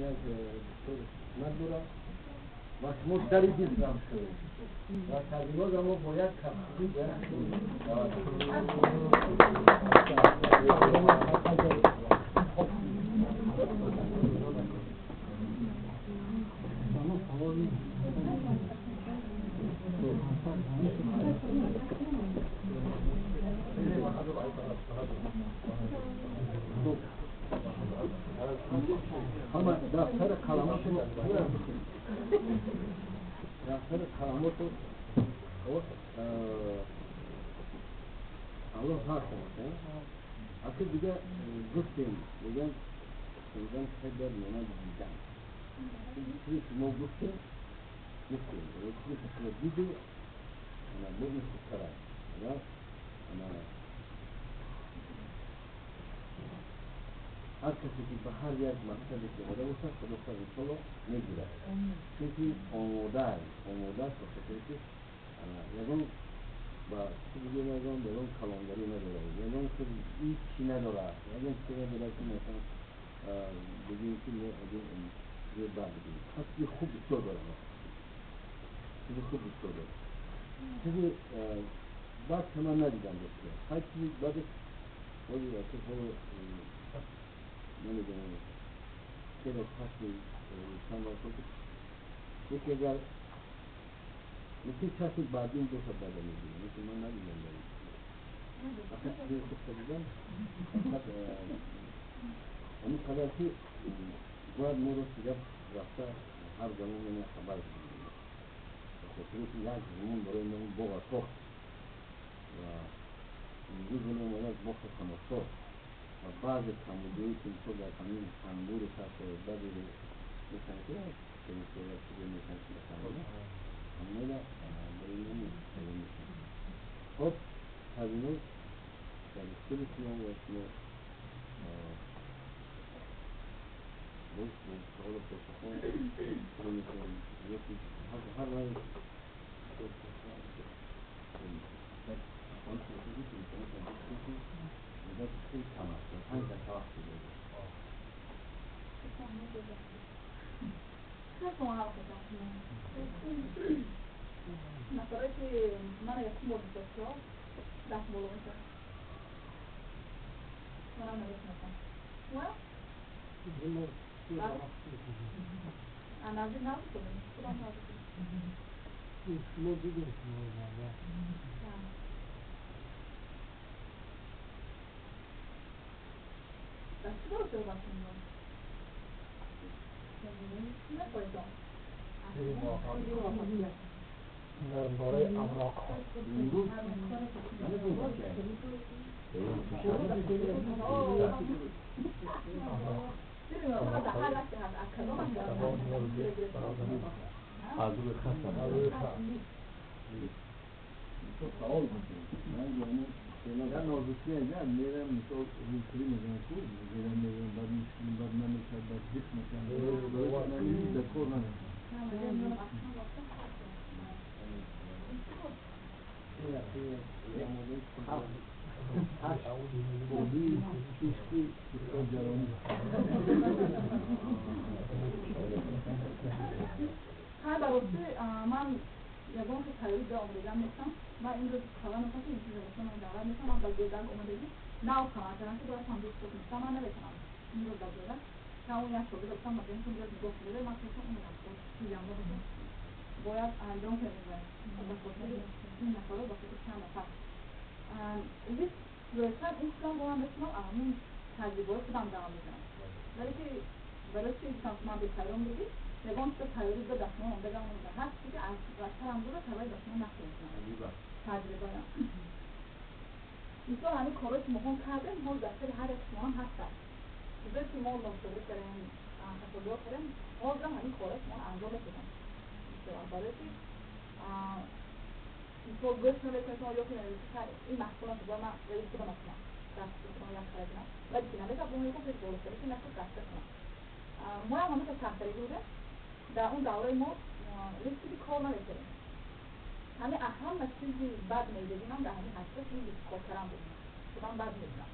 Як хидмат дорад ва шумо дари дил шудед ва Сарвиноз мо бо як кафкӯбӣ бояд. Ҳама дафтари қаламотро, дафтари қаламотро аллоҳ ҳаст. Аки дига гуфтем, мегӯям, шунидан хеле монанд дидан. Чизе ки мо гуфтем, гуфтем, чизе ки шумо диду, ана боз хубтар аст. Ана ҳар касе ки ба ҳар як мақсаде ки омода бошад, худо хоҳад, иншолло мегирад, чунки омода омода аст. Ба хотире ки ягон ба чӣ бигӯем, ягон калонгарӣ надорад, ягон ҳичи надорад, ягон чизе надорад, ки масалан бигӯем, ки мо чизе бад бигӯем. Чизи хуб бисёр дорад, чизи хуб бисёр дорад, чизи бад ки ман надидам. Дошта ҳар чизи бадаш ҳоло намедонам, хеле чашми чанд вақт яке агар мумкин чашми баъдин бошад, бада мебинам, лекин ман надидам. Дар фақат чизи хуб дидам, фақат ҳамин қадар ки бояд моро гап рафта ҳар замон мо хабар бидиҳем, ба хотире ки як замон барои мо боға сохт ва имрӯз мо як боғи тамошо ва баъзе камбудиҳое ки мисол дар ҳамин ҳангури ҳаст, баъзе мешаванд, ки чизе мешаванд, ки ҳамаро барои мо мешаванд. Хоб, Сарвиноз дар ихтиёри шумо ва шумо боз бо саволу посухҳо шурӯъ мекунем ёки ҳар навъ. Муддати хеле кам аст, 5 дақиқа вақт дорем. Нафаре ки мана якум бор дидастро даст боло мекард, манам намешиносам. Шумо наздик набуд, худам наздик. Шумо дидем шумо. Дар чӣ бора суҳбат кунем? Мехоҳедон? Дар бораи авроқҳо. Имрӯз аз рӯи хат. Аз рӯи хат. Савол будем. Я нозукия, я мерам, мисол, рӯсурӣ мезанам, ку мерам, мерам, баъд мушкил, баъд намешавад, баъд зиқ мешавам, дар кор намешавад. Хуби ишқи устод Ҷаронӣ. Ҳа, ба рости ман ягон ки тайёрӣ ҷо омодагиам нестам. Ман имрӯз хабар мекунам, ки ин чиз ман даъват мекунам. Ман ба ҷода омодагӣ нав хабар кардам, ки бояд сандуқ кунам. Ман наметавонам имрӯз дар ҷода ҳамон як шогирд гуфтам, ба ин бояд нигоҳ кунед. Ман хостам омадам, чизам бошам бояд анҷом кардем, ба хотири ин нафаро, ба хотири чанд нафар зиёдтар ин худам бо ман метавонам ҳамин таҷрибаҳои худам давом мекунам. Вале ки барои чи гуфтам, ки ман бетайёрам будӣ, ягон чиза тайёрӣ ба дастмон омдагам намуда. Ҳар чизе ки аз сарам буда, таваи ба шумо нақл мекунам, таҷрибаам. Мисол, ҳамин корҳое ки моҳон кардем, ҳол дар сари ҳар як шумо ҳам ҳастанд. Чизое ки мо ношогирд кардем, хатогиҳо кардем, ҳозирам ҳамин корҳое шумо анҷом медодам. Барои ки мисол гӯш наметавонед шумо ё ки ин маҳсулам ки бояд ман раис худам кунам, дасти худам як харид кунам, вале ки наметавонам, мекунам пеш болотаре ки накун даста кунам. Мо ҳам ҳамин сахтаригӣ будем дар он давраи мо, лифти кор намекардем. Ҳамин ҳама чизи бад медидим дар ҳамин ҳаста, ин кор кардан буд. Худам бад медидам,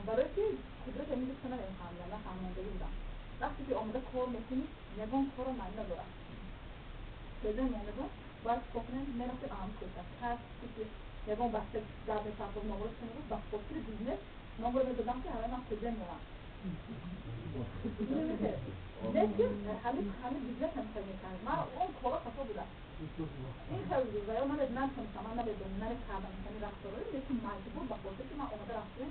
барои ки қудрати ҳамин лифта намефаҳмидам, нафаҳмондагӣ будам. Вақте ки омода кор мекунӣ, ягон корро маъни надорад. Сезен монда бояд чикор кунем? Мерафтем аҳам кӯча. Кас ки ягон бача дар мепартод номро чӣ ба хотири бизнес номро медодам, ки ҳамаи ман сезен монам. Лекин ҳамин бизнес ҳам хел мекард. Ман он корро хато будам. Ин хел ва ё ман натонистам, ман намедонам, намекардам ҳамин рафторро, лекин маҷбур ба хотири ки ман омода рафтем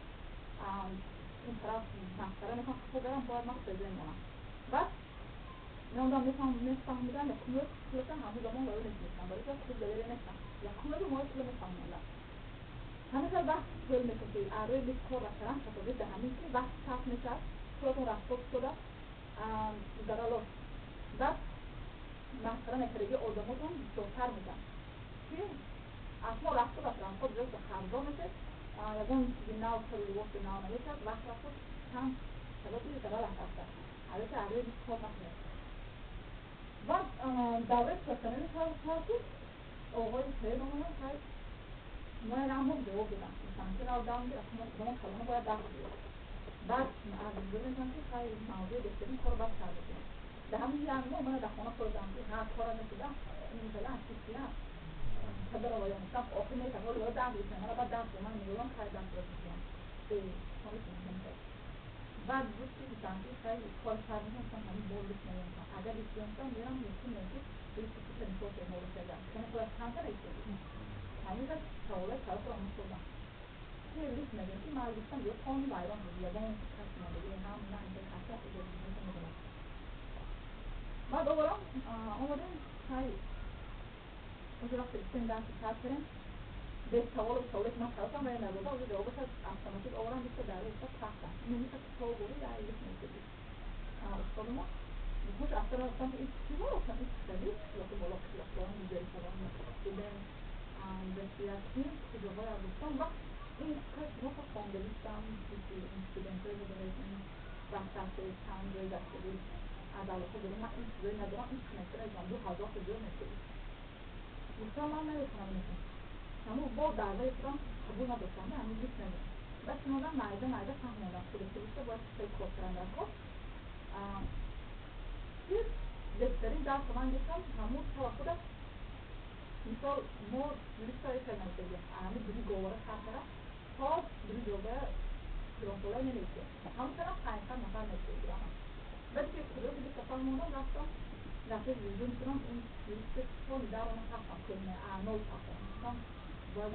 ин тараф масхара мекунам, хато гарам, бояд ман сезен монам. Баъд меомдам, мефаҳмидам, якум рӯз пулата ҳамон замон барои метунистам, барои ки пул доверие нестам. Якум рӯз моҳи пуло мефаҳмондам. Ҳамин хел вақт ҳел мекунад, ки арӯи лист кор рафтарам хатогӣ дар ҳамин ки вақт сарф мешавад, пулатон рафтод шуда зарало. Баъд масхара мекардаги одамотон бисёртар мешаванд, ки аз мо рафту рафтарам ход ҷо қарздор мешавед, ягон чизи нав, сару либоси нав намешавад, вақт рафтод, чанд сабаби зарал рафта. Албатта арӯи лист кор накунед. Баъд давраи профессионали сар шуд, оғои саид омадам, хай мо рамон ҷавоб додам. Гуфтам ки рав дам гир, худамон калона бояд дарс диҳем. Баъд аз инҷо мегӯям, ки хай мавзӯи беҳтарин корро баъд карда будем. Дар ҳамин як моҳ мана дар хона хӯрдам, ки ҳар кора мешудам, ин чӣ падара ва ёнистам, охир мекард, ҳоло ё дарс гирифтам, мана баъд дарс ман мегӯям, хай дарс гирифтам. Баъд буд ки гуфтам, ки хай кор сар мекунам, ҳамин бор лист намекунам. Агар лист гирифтам, мерам мумкин ки листи худро мисол кунем, кани бояд чандта лист гирифтам. Ҳамин қадр саволои калонро мехӯрдам. Ки лист мегӯям, ки ман листам ё полный вайрон буд, ягон кас мондагӣ ҳам на инҷо каса иҷозат медонам. Баъд оварам омадем, хай уже вақте гуфтем дарси сар кардем, без саволу саволе ки ман кардам, вай надода, уже ҷавобаша автоматик оварам, листа дар листа пахтам. Ин миса китоб буд, я лист мекардӣ. Устоди мо хуш автора гуфтам, ки ин чӣ гуфтам, ин хеле қишлоқи боло, қишлоқҳо муҷари фалон студент васиятин куҷоҳоя гуфтам. Вақт ин шумо хондагистам, студентҳои медонед, ин вақтасе чанд ҷой даштагӣ аз алоқа дорем, ман ин чизои надорам, ин чӣ мекунам, 2000 та ҷой мекунам. Гуфтам, ман наметавонам инро. Ҳамун бо даъваи худам қабул надоштам, ҳамин лист намедонам. Баъд шинодам, майда майда фаҳмондам, худо листа бояд чӣ хел кор кардан дар кор. Ки беҳтарин дарсро ман гирифтам ҳамун шаба худаш. Мисол, мо листаи хел навиштагием, ҳамин дури говора сар карда то дури ҷода пиронсолаи менависем. Ҳамун тараф 500 нафар навиштагиам. Баъд ки худо листа фаҳмондам, рафтам дафъаи вуҷуд кунам, ин листи соли дарона ҳастам, кӯҳна анол ҳастам. Гуфтам, бояд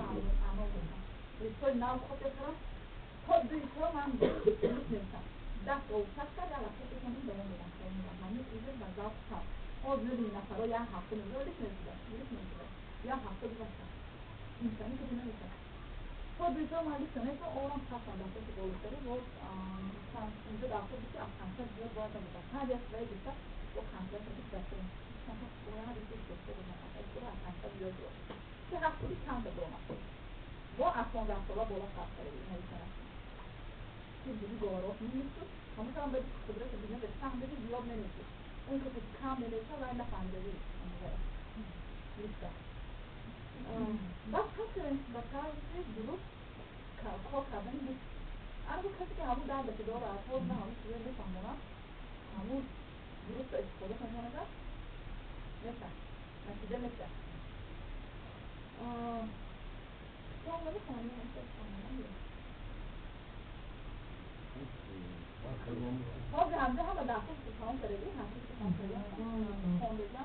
анол бошам. Листҳои нав копия кардам, то дуи сол ман лист навиштам. Даст овсат кард, як лаҳза фикр кардам, давом додам. Ҳамин уже ба завқ шуд. Оз мебинӣ нафарҳо як ҳафта мегузарад, лист навиштам, лист навиштам. Як ҳафта гузашта. Инсони ки навиштам. То дуи сол ман лист навиштам, орам хастам дафтаи болотари, боз инҷо дафтар буд, ки аз 500 зиёд бояд набошад. Ҳар як вай гирифта, бо контракт гирифта. Бояд лист дошта бошам, аз 500 зиёд бошад. Ки ҳафтаи чанд та баромад. Бо аз 15 сола боло сарф карда навиштанаш. Ки дури говорот менависад, ҳамон тараф бояд қудрати бизнес фаҳмидаги зиёд менависад. Он касе ки кам менависад, вай нафаҳмидаги листа. Баъд ҳар кардем ба тарзи дуруст кор кардани лист. Ана касе ки ҳамун дарде ки дорад, ҳоз на ҳамун чизои мефаҳмонад, ҳамун дуруст истифода кунад, мешавад, натиҷа мешавад. Шумо намефаҳмед, фаҳмонам. ҳозир ҳамҷа ҳама дарсҳо тамом кардагӣ, ҳамчи тамом кардагӣ, хондагӣ.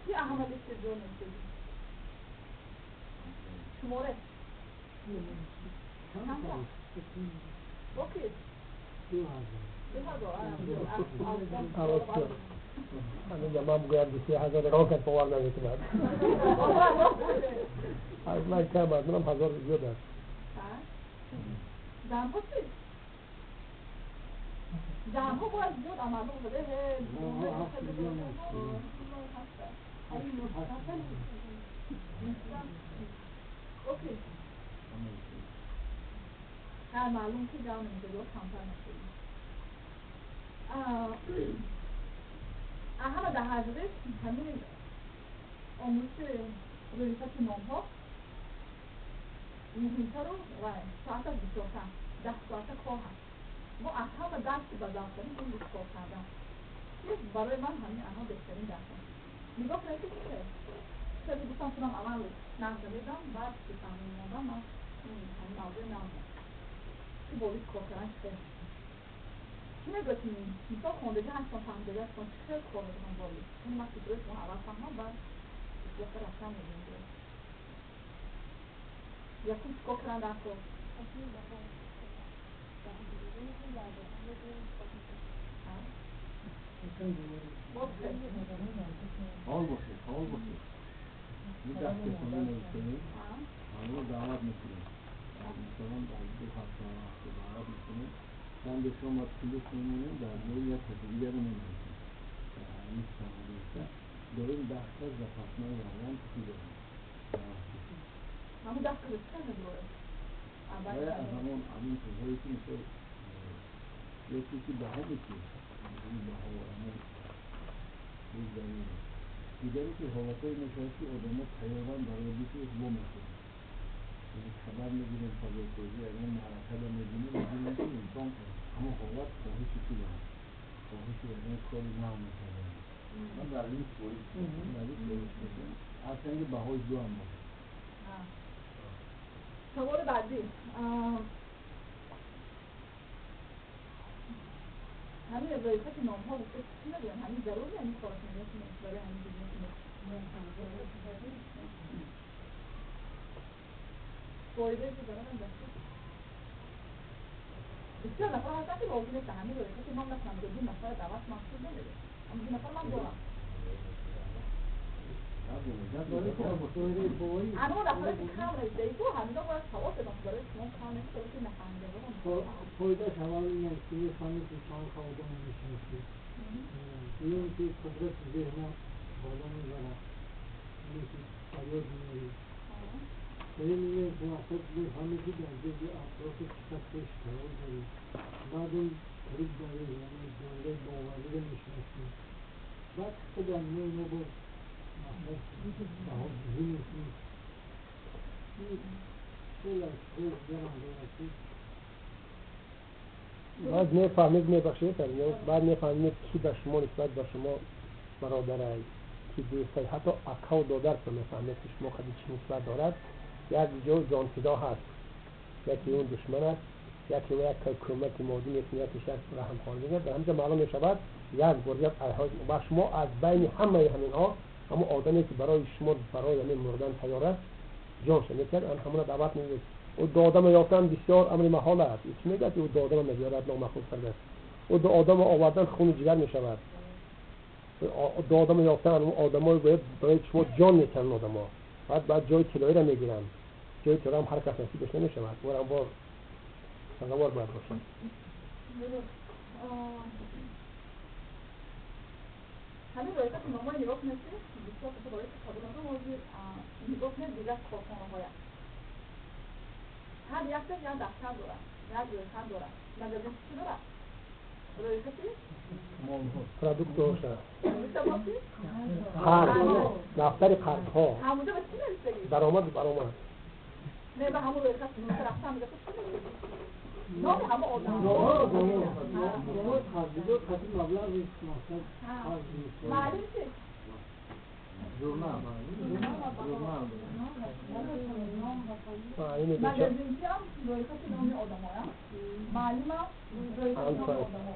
Ки аҳама листи ҷо навиштагӣ? Шуморе? Чанда? Окей. 2000. 2000. ҳаминҷа ман бигӯям 3000 роҳ кард, бовар намекунад. Аз ман кам аст, манам ҳазор зиёд аст. Занҳо чӣ? Занҳо бояд зиёд амалҳо буда. Окей. ҳар маълум ки ҷавм намешавад ё камтар мешавад. ҳама дар ҳаҷри ҳамин омӯзиши рӯйхати номҳо муҳимтару ва соаташ бисёртар, 10 соата кор ҳаст. Мо аз ҳама дарси ба дафтарин ин буд кор кардан. Барои ман ҳамин анҳо беҳтарин дарс аст. Нигоҳ кунед ки чӣ хеле гуфтам худам аввал нағз намедам, баъд ки фаҳмидам мондам ман ҳамин мавзӯи нағз ки болис кор кардан чӣ хел. Чӣ мегӯяд ки мисол хондагӣ ҳастам, фаҳмидагӣ ҳастам, чӣ хел кор мекунам болис? Чун ман фикрҳои шумо аввал фаҳмам, баъд ислоҳ рафтан мегӯям. Якум чӣ кор кардан дар кор? Фаъол бошед, фаъол бошед. Ин даст ки шумо навиштед, ҳамаро даъват мекунем. Масалан, дар 2 ҳафта даъват мекунем. Чанде шумо плюс мемонем, дар ҷои як каси дигарро менависем. Дорем 10 кас запасной вариант ки дорем. Ҳамон 10 кас чӣ мегӯяд? Аз ҳамон ҳамин чизҳое ки мисол яке ки баҳо мекунем, баҳо ҳамон дигаре ки ҳолатҳое мешавад ки одамо тайёранд барои бизнес во мехӯранд. Яъне хабар мегирем, фазосозӣ ягон маъракада мебинем, мебинем ки инсон ҳамон ҳолат хоҳиши чӣ дорад, хоҳиши ягон кори нав мекарданд. Ман дар лист ворид дар лист ворид шудем. Ҳарчанд ки баҳои ду ҳам бошад. Саволи баъдӣ. Ҳамин рӯйхати номҳо гуфта чӣ мегӯянд? Ҳамин зарур ҳамин корот мегӯянд ки барои ҳамин бизнес фоидаи ки дорад даст. Бисёр нафар ҳастанд ки розӣ нестанд ҳамин рӯйхати ном накунанд, ду нафар даъват махсус намегӯяд. Ҳамин ду нафар ман дорам. Ҳамон нафаре ки кам навиштаи ту ҳамино бояд савол додам ки барои шумо кам навишта, барои ки нафаҳмида. Фоидааш аввал ин аст ки мефаҳмед ки чанд одам мешиносӣ. Дуюм ки қудрати зеҳна боло мебарад, яъне ки фарёд меорӣ. Сеюм ин аст ки мақсад мефаҳмӣ ки дар гирди атрофи чӣ кас пеш қарор дорӣ. Баъдум қариб дорӣ, яъне доираи бовариро мешиносӣ. Баъд худ аз мо боз мақсад баҳодиҳӣ мекунӣ. Хеле аз чизҳои дигарам дорад ки баъд мефаҳмед, мебахшед, баъд мефаҳмед ки ба шумо нисбат ба шумо бародарай, ки дӯстай, ҳатто акаву додарто мефаҳмед ки шумо қади чӣ нисбат дорад. Як ҷо ҷонфидо ҳаст, яке он душман аст, яке як кӯмаки моддӣ мекунад, якеш як раҳмхона мекунад. Дар ҳамҷо маълум мешавад як бор як ба шумо аз байни ҳамаи ҳаминҳо ҳамон одаме ки барои шумо барои ҳамин мурдан тайёр аст ҷонша мекунад, ҳамона даъват мекунад. Ӯ ду одама ёфтан бисёр амри маҳол аст. Чӣ мегӯяд ки ӯ ду одама меёрад номахуд кардааст? Ӯ ду одама овардан хуни ҷигар мешавад. Ду одама ёфтан он одамое бояд барои шумо ҷон метананд одамо. Баъд ҷои тиллоиро мегиранд. Ҷои тилло ҳам ҳар кас насибаш намешавад. Ӯрам бор сазовор бояд бошад. Ҳамин рӯйхати номҳои нигоҳ кунед ки бисёр касо барои қабул надоранд, нигоҳ кунед дигар корхонаҳоя. Ҳар якташ як дафтар дорад, як рӯйхат дорад. Магазин чӣ дорад? Рӯйхати продуктоша. Қарз, дафтари қарзҳо. Ҳамонҷо ба чӣ навиштагӣ? Даромад баромад. Не, ба ҳамон рӯйхат рафтан мегӯяд чӣ навиштагӣ? Номи ҳамон одам. Маълум чӣ? Журнал. Журнал. Магазинчиам рӯйхати номи одамоя. Маълимам рӯйхати номи одамо.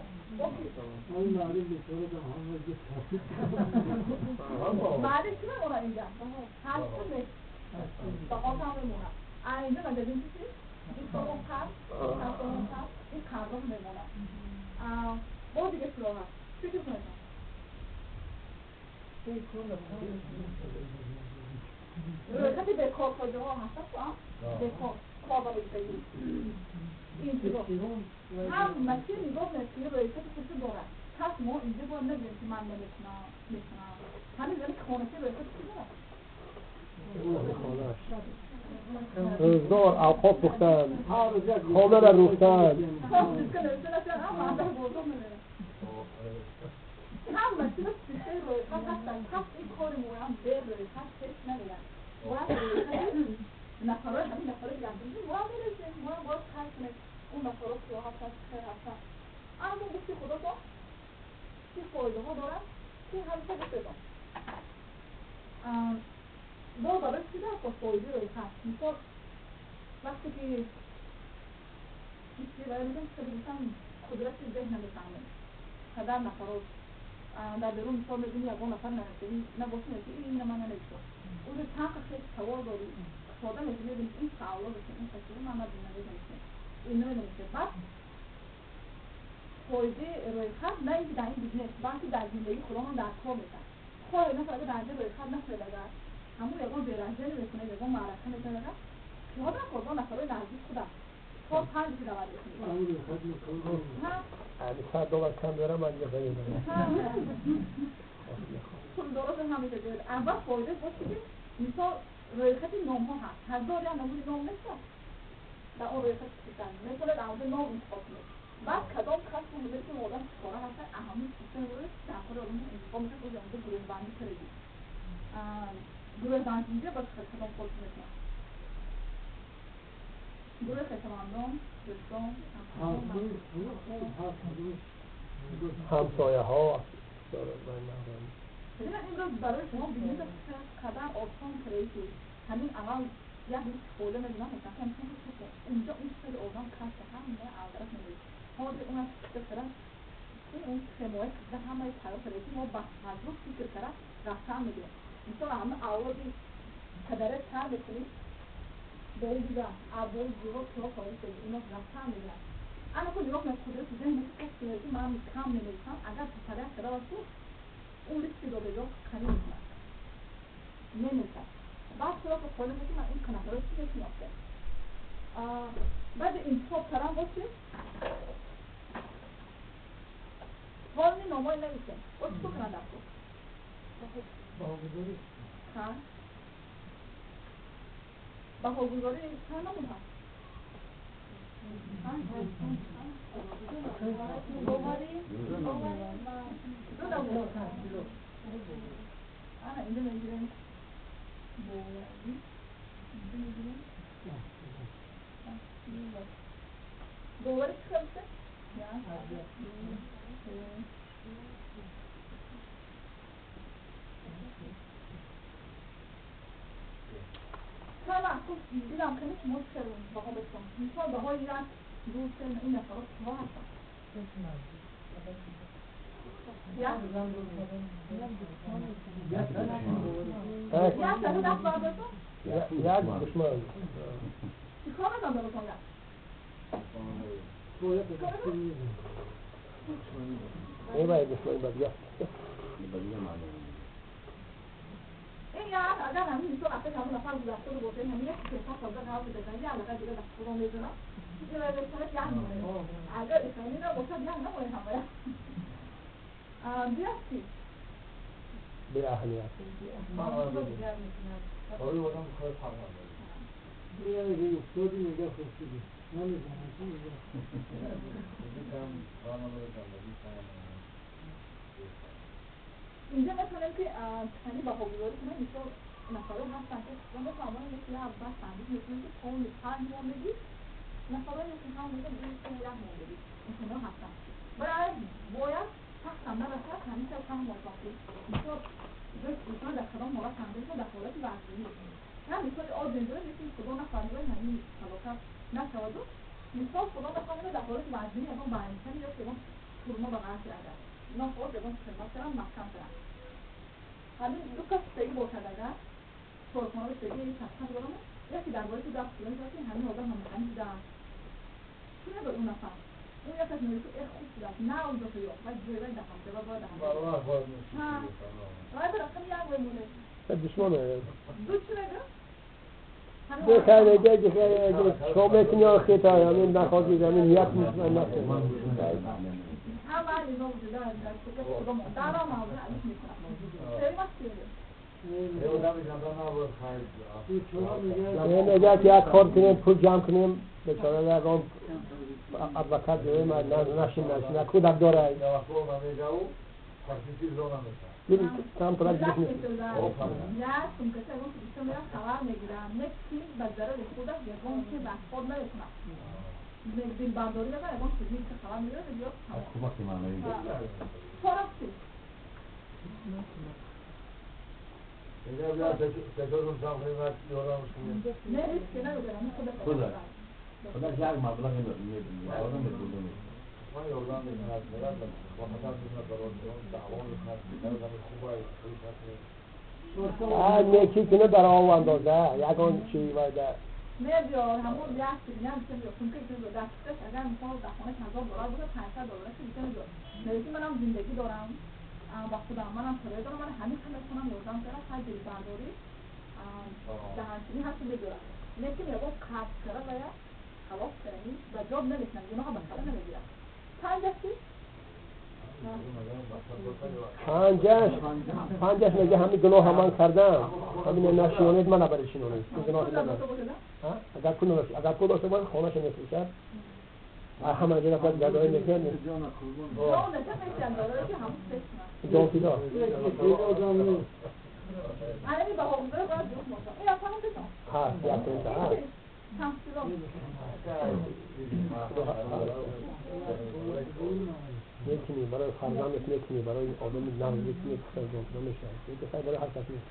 Маълим чӣ мемонад инҷа? Ҳаст нест. Баҳотам мемонад. А инҷа магазинчи чӣ? 20 сомон қарз, 100 сомон қарз, ин қарзо мемонад. Боз дига чиро ҳаст? Фикр кунед. Рӯйхати бекоркоҷоҳо ҳастанд, бекор кор барои ин чизо ҳама чиз нигоҳ кунед ки рӯйхати худшо дорад. Пас мо инҷо бояд нагӯем ки ман наметунам, метунам. Ҳамин зани хонача рӯйхати чӣ дорад? Рӯзгор, авқот пухтан, хонара рӯфтан. Ҳама чиз системи рӯйхат ҳастанд. Пас ин кори моям бе рӯйхат пеш намерад. Бояд рӯйхати нафарҳои ҳамин нафарҳои гардида моям мерасем, моям бояд қайд кунем. Он нафарҳо киё ҳастанд, чӣ хел ҳастанд. худатон чӣ фоидаҳо дорад, ки ҳамеша гуфтедон. Боз барои чӣ дар фоидаи рӯйхат? Мисол вақте ки мегӯям қудрати зеҳн мефаҳмем, қадар нафарот дар берун мисол мебини ягон нафар набошад, ки ин ман нанавиштам. Уже чанд хел савол дорӣ, сода мебини ин саволо ин касиро ман намедонистам, ин намедонистам. Баъд фоидаи рӯйхат на ин ки дар ин бизнес, балки дар зиндагии худамон дар кор мешавад. Хоҳ нафар дар инҷа рӯйхат нашуда, агар ҳамун ягон дерождение мекунад, ягон маърака мекунад, агар киҳо дар кор бо нафарои наздик худам чор панҷ ки даъват мекунӣ. $100 кам дорам, ман дига намедонам. Пулдорашон ҳамеша ҷояд. Аввал фоида бош ки мисол рӯйхати номҳо ҳаст, ҳазор як намуди ном нест, дар он рӯйхат кисан метавонед аввал ном интихоб кунед. Баъд кадом кас мебинед ки одам чикора ҳастад, ҳамун система дар худи одам интихоб мекунад, оҷа онҷо гурӯҳбандӣ кардагӣ. Гурӯҳбандӣ инҷа ба кадом кор мекунад? Гурӯҳи хешовандон, дӯстон, ҳамсояҳо. Имрӯз барои шумо бизнес қадар осон карда ки ҳамин аввал як лист фоида мебинам, инҷо ин хеле одам каста ҳама алдарат мебинад. Ҳозир он фикр карда, он схемаҳои кида ҳамаи тайёр карда ки мо ба ҳазру фикр карда рафтан мегирем. Мисол ҳама авлоди падара тар мекунӣ, бои дига абои ҷиво киҳо хоҳӣ шуд, ино рафтан мегиранд. Ана ку нигоҳ кунед, қудрати зеҳн касе ки ман кам менависам, агар писарак карда бошад, он листи додагиҳо қани мекунад, менависад. Баъд чиро ки холӣ мекунад, ман ин нафаро чӣ мешинохтем. Баъди интихоб кардан боз чи ҳолни номҳои нависем, боз чӣ кунад дар кор? Баҳогузорӣ. Баҳогузорӣ чанд намуд ҳаст? Боварӣ, ду намуд. Ана инҷо мегирем боварӣ, инҷо мегирем боварӣ чӣ хел бошад? Як, ду, се. Чанд вақт дидам ки шумо чӣ хел баҳо бетон. Мисол баҳои як, ду, се ин нафарот киҳо ҳастанд? Як як тараф даст бардоштон? Як душман. Чӣ кор мекунад баротон як? Эй душмани бадия. Ин як агар ҳамин мисол вақте ҳамон нафар гузашта бошад, ҳамин як сифат соза ҳал бизанад, як алақа дига дар худо мезанад, як намояд. Агар исони набошад, як намояд ҳамая. Дуяк чӣ? Беаҳамият. Оё одам хоҳад фарқ надорад. Устоди мега хурсиди. Намедонам чӣ мега. Инҷо метавонем ки ҳамин баҳогузорӣ кунем. Мисол нафаро ҳастанд ки худо мефаҳмонад, мисли як баҳс тандиз мекунем ки полни панҷ мондагӣ, нафаро ки ҳам мегӯянд ин як мондагӣ инсонҳо ҳастанд. Барои бояд сахтам нарасад, ҳамин хел фаҳмонад ки мисол инсон дар кадом ҳолат тандиз мешавад, дар ҳолати вазъӣ. На мисоли оддӣ дорем, лекин худо нафармуда ҳамин ҳалокат нашаваду мисол худо нафармуда дар ҳолати вазъӣ ягон баинсани ё ягон турма ба ғарқ агар нохост ягон хидмат кардам, маҳкам кардам. Ҳамин ду кас сеги бошад, агар чорхонаи сеги шахсан дорам, яке дар бораи ту гап мезанад ки ҳамин одам ҳамин будааст. Чӣ мегӯяд он нафар? Он як кас мегӯяд ки э хуб шудааст, на онҷо то ёфт, вай ҷои вай даҳам ҷоба бояд даҳам. Вай ба рақами як мемонад. Душман. Ду чӣ мегӯяд? Бихайр, чо мекунӣ охи та ҳамин нахоҳӣ ҳамин як мушман ҳама ино вуҷуда дар фикр худамон дар мавзӯъ алиф мекунам. Сеюмаш чӣ мегӯяд? Мегӯяд ки як кор кунем, пул ҷамъ кунем, бечора ягон адвокат ҷои нашин нашин, кӯдак дорад. Там пулак гирифт нест. Як сумкача ягон чиз меяд, хабар мегирам, не ки ба зарари худаш ягон чи ба худ намекунад. Дилбардорӣ мекунад, ягон чиз ки хабар мегирад, ё кӯмаки маънавӣ. Чорам чӣ? Не, риски намегирам, худаш. Худаш як маблағ мебурда мекунад. Ман ёрдам мекунад, мерад, хонатар мекунад, бародарон даъво мекунад, одами хубай, фурӯш накунед. Некӣ кунад дар ов андоза, ягон чи вайда. Мебиёр, ҳамон як чиз, як чиз мебиёр, сумка чиз мебиёр, дасташ агар мисол дар хона 1000 доллар бошад, 500 доллар чиз мебиёр. Мегӯяд ки манам зиндагӣ дорам, ба худам, манам сароя дорам, ман ҳамин қадар метавонам ёрдам кунам, ҳар дилбардорӣ, даҳанчинӣ ҳар чиз мебиёрад. Лекин ягон қарз кара ва я халос карани ба ҷоб намекунад, гуноҳа ба сара намегирад. Панҷаш чӣ? Панҷаш мега ҳамин гуноҳа ман кардам, ҳамин нашинонед, ман набари шинонед. Гуноҳи ман. Агар пул надошт, агар пул дошта бошад, хонаша мефурӯшад. Ҳама ҷо рафт гадоӣ мекунад. Ҷонфидо. Ҳаст, як та ҳаст. Метунӣ барои фарзандат, метунӣ барои одами наздик метунӣ ҷонфидо мешавад. Ин барои ҳар кас нест.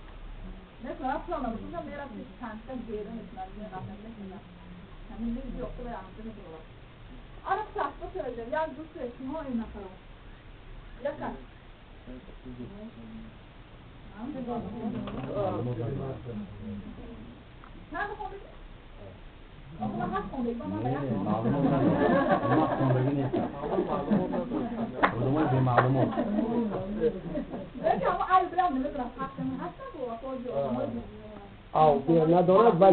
Ав бир надорад ва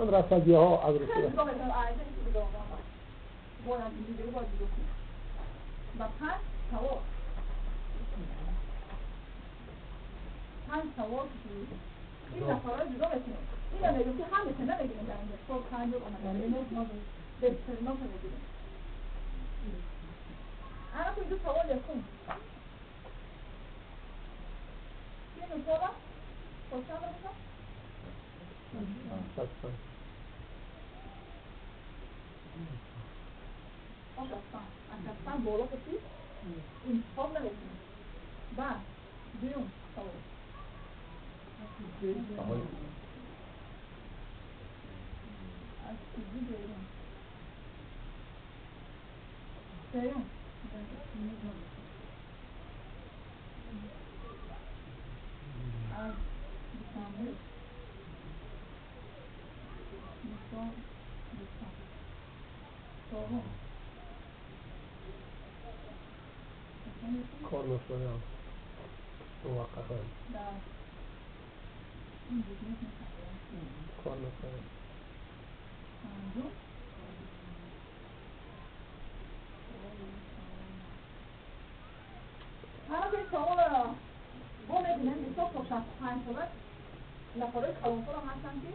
رسدی‌ها از رسیده. 65. 65. Аз 65 боло кати интихоб намекунем. Баъд дуюм савол. Аз куҷо берун? Сеюм. Аз Душанбе. Душанбе. Чорум. Кор мекунам. Муваққатан. Да. Ин бизнес мекунам. Кор мекунам. Панҷум. Ҳама ин саволро бо мебинем, мисол то 65 сола нафарои калонсолам ҳастанд, ки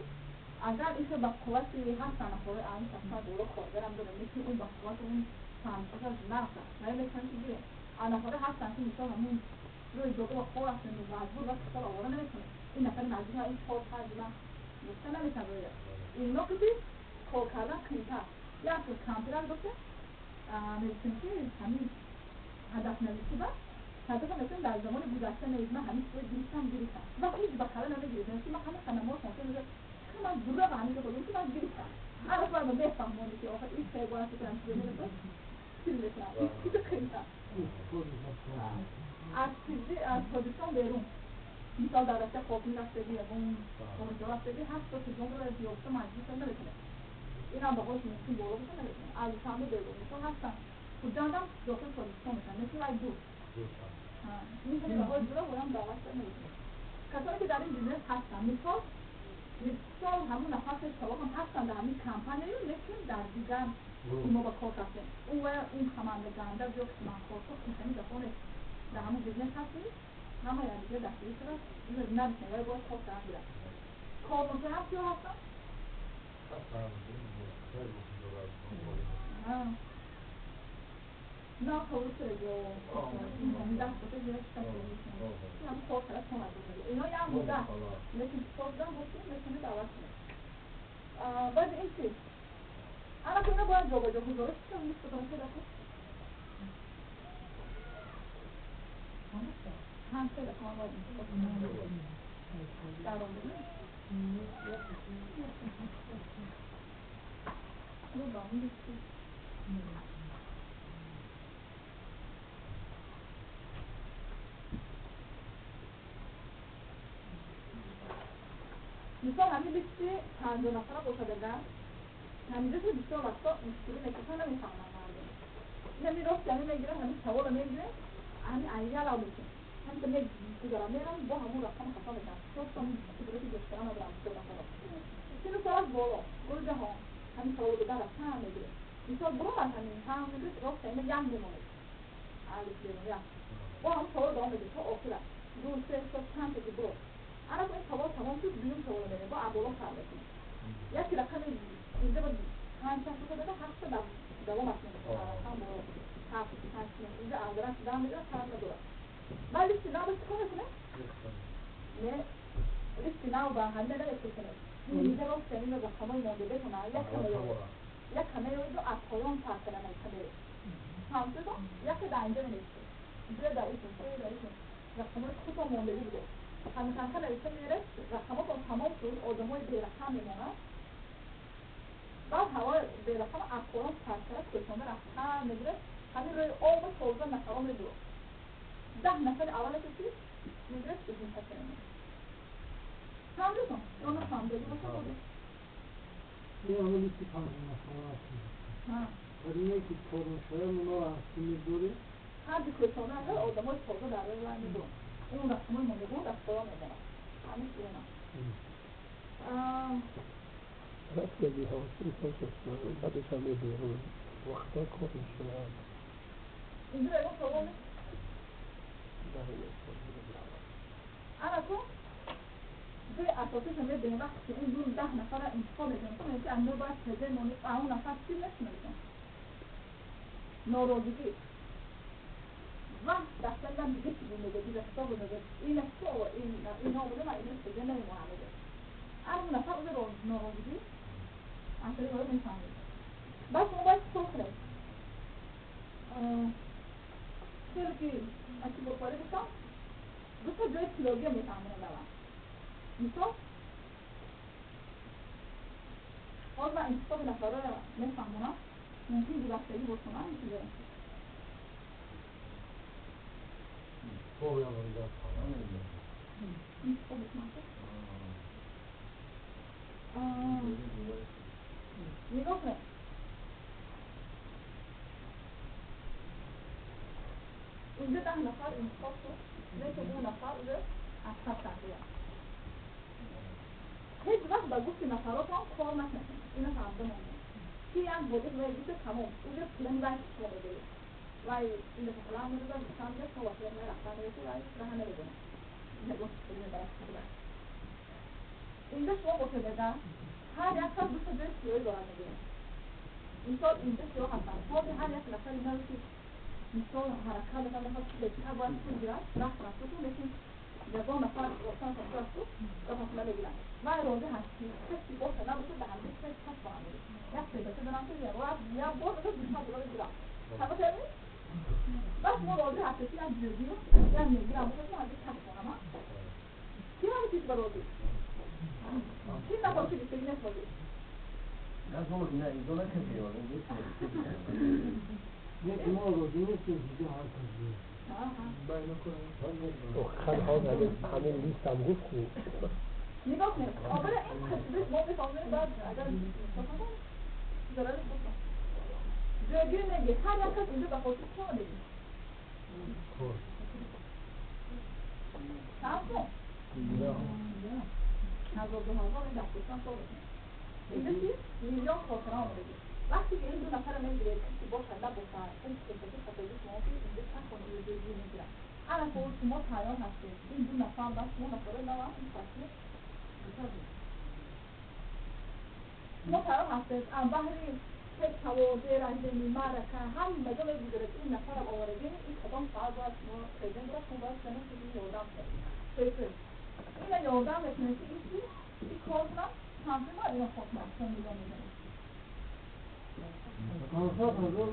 агар ин ба қуввати ҳастанд, нафарои ами 65 боло коргарам дорем, лекин он ба қуввати он самташ нарафта. Вале метавонем ки гирем. А нафаре ҳастанд, ки мисол ҳамун рӯи ҷода ба кор ҳастанд, маҷбур ва кисол овора наметавонем. Ин нафари маҷбур ин чор панҷ ма гуфта наметавонем. Ино ки кор кардан қимтар. Як кампирак дошта мегуфтем, ки ҳамин ҳадафнависӣ ба ҳадафа метавонем дар замони гузашта навис, ман ҳамин чизро гирифтам. Ва ҳеҷ ба кала намегирифтам, ки ман ҳама ханаморо хонта мегӯям, чӣ ман дура ба ҳамин додам, ки ман гирифтам. Ҳар вақт ман мефаҳмонӣ, ки охир ин чизе бояд кунам, чизе мерасад, чиз мекунам. Ин чизи қимтар. Аз чизи аз Тоҷикистон берун. Мисол дар Россия хоким рафтагӣ, ягон хориҷа рафтагӣ, ҳафт чизонро ёфта маҷбур шуда наметавонем. Инам ба хош мумкин боло боша наметавонем. Аз Душанбе берун. Мисол ҳастанд. Хуҷандам дохили Тоҷикистон мешаванд. Лекин вай дур. Ин хеле баҳои дура боям даъват шуда наметавонем. Касоне ки дар ин бизнес ҳастанд, мисол ҳамун нафар савобам ҳастанд дар ҳамин компанияю, лекин дар дигар мо ба кор рафтем. Он ва он команда ганда ҷо ки ман кор кардам, ҳамин дафъа нест. Дар ҳамун бизнес ҳастем, ҳама якдигар дастгирӣ шудад, инро набисем, вале бояд кор кардан гирад. Кормандҳо ҳам киё ҳастанд? На получше ё даст боша, ё чӣ ҳам кор карда тонад. Ино як муддат, лекин кор кардан бошем, метавонед даъват кунед. Баъд ин чиз. Ана ки ино бояд ҷобаҷо гузориш кунем, нисбатан пайдо кун. Ҳам пайдо кун, бояд интихоб кунем. Дар омадем. Мисол ҳамин листи 50 нафара бошад, агар ҳаминҷо ки бисёр вақто мушкилӣ мекашанд, намефаҳманд мардум. Ин ҳамин рост ҳамин мегиранд, ҳамин саволро мегиранд, ҳамин айялав мекунанд. Ҳамин мегузарам, мерам, бо ҳамун рақам хато мекунам. Чортон қудрати гӯштара надорам бисёр нафаро. 40 сол аз боло, Гулҷаҳон, ҳамин саволро дода рафтан мегирад. Мисол буром аз ҳамин, ҳам мегирад, рост ҳамин як мемонад. Алиф берун, як. Бо ҳамун саволро давом медиҳад то охира. Ду, се, чор, панҷ таки буро. Ана ин савол тамом шуд, дуюм саволро мерем, бо аболо сар мекунем. Яке рақами инҷа ба панҷ шаш боша дада, ҳафта давом аст мекунад. Рақам боло ҳафт, ҳашт, нӯҳ, инҷа аз рафт дам мегирад, сар надорад. Баъд листи нав чӣ кор мекунем? Не, листи нав ба ҳамин намекунем. Инҷа рост ҳамин рақамҳои монда бетона, як каме ёд. Як каме ёду аз поён сар карда мекунем. Фаҳм шуд? Яке дар инҷа менависем. Ду дар ин, се дар ин. Рақамҳои худтон мондагӣ буда. Ҳамин ханха нависта меред, рақамҳотон тамом шуд, одамҳои берақам мемонанд. Баъд ҳавои берақам аз поён сар карда кӯчонда рафта мегирад, ҳамин рӯи оба 14 нафаро медурад. 10 нафари аввале ки мегирад, бизнеса мемонад. Фаҳмидон? Ё нафаҳмидагӣ бошад боз? Ин ҳамон листи 50 нафара аст. Ҳа. Барои ки кор мешавад, онҳоро аз кӣ медоред? Ҳар ди кӯчонда агар одамҳои тоза дар рӯи вай медуранд. Он рақамҳои мондагон дар поён мемонад. Ҳамин чизона. Рафтагӣ ҳавоси баъдаш ҳам берун вақта кор мешавад. Инҷо ягон савол нест? Ана ку ҷои асосиша мебинем, вақте ки он ду 10 нафара интихоб мекунем, мегӯем ки ано бояд тезе монӣ, а он нафар чӣ мешунавед? Норозигӣ. Ва дафтарам дига чизе мегӯяд, дига китоб мегӯяд, ин то ин ино буда, ман ино тезе намемонам мегӯяд. ҳар нафар уже норозигӣ аз тариқи ӯ мефаҳмед. Баъд шумо бояд чикор кунед? Хеле ки аз чи бохорӣ гуфтам, ду та ҷои тилогия мефаҳмонад аввал. Мисол, ҳозир ман интихоби нафарро мефаҳмонам, мумкин гузаштагӣ бошонам ин чизоро. Интихоб бикунам. Нигоҳ кунед. Инҷо 10 нафар интихоб шуд, лекин 2 нафар уже аз саф тағйир. Ҳеҷ вақт ба гуфти нафаротон кор накунед. Ина фаҳмида монед. Ки як болиғ вай гуфта тамом, уже плани вай шумо додед. Вай ин дафъа план медодад, гуфтан мегӯяд, шумо ба плани вай рафтан мегӯяд, вай раҳа намедонад. Ягон чиз мебарад. Инҷо шумо бошедеда, ҳар як кас ду та ҷои сиёҳӣ дорад мегӯяд. Мисол инҷо сиёҳ ҳастанд. Ҳозир ҳар як нафари нави ки мисол ҳаракат мекунад, мехоҳад тезтар бояд пул гирад, рафт рафту, лекин ягон нафар рофтан хостааст, роҳаш намегирад. Вай розӣ ҳаст ки каси боша набошад, ба ҳамин се кас бо ҳам мегирад. Як себача дорам ки як бор 200 доллар гирам. Ҳама кардед? Баъд шумо розӣ ҳастед ки як ҷиргир, як мегирам бошад, ман ҳамин кас монам, а? Ки ҳамин чиз ба розӣ? Ки нафар ки гуфтагӣ нест розӣ? Не, инҷо накардӣ, инҷо Не, мо розӣ нестем, ки ҳар кас биёяд. Ҳамин листам гуфт ку. Нигоҳ кунед, аввала ин қисми мо мефаҳмем, баъд агар зарарش бошад. ҷойгир мегирд, ҳар як кас инҷо ба хотир чӣ омадагӣ? Чанд сум? 1000 2000 ин дафтарчаам кор мекунад. Инҷо чи? Миллион хотира омадагӣ. Вақте ки ин ду нафарро мегиред, касе бошад набошад, он кисаки хатогӣ шумо ки инҷо чанд хона ҷойгир мегирад. Ана ко шумо тайёр ҳастед. Ин ду нафар ба шумо нафарои нав ин фасли шумо тайёр ҳастед. Баҳри пешҳаво, беранҷени, маърака, ҳама ҷо мегузаред. Ин нафарам овардагӣ, ин кадом соат бояд шумо презент дорад, шумо бояд шумо ки ёрдам кунед. Ина ёрдам мекунед ки ин чи? Ин кор кунад, чанд бояд ино кор кунад, шумо миллион мезанед. 500 ҳазор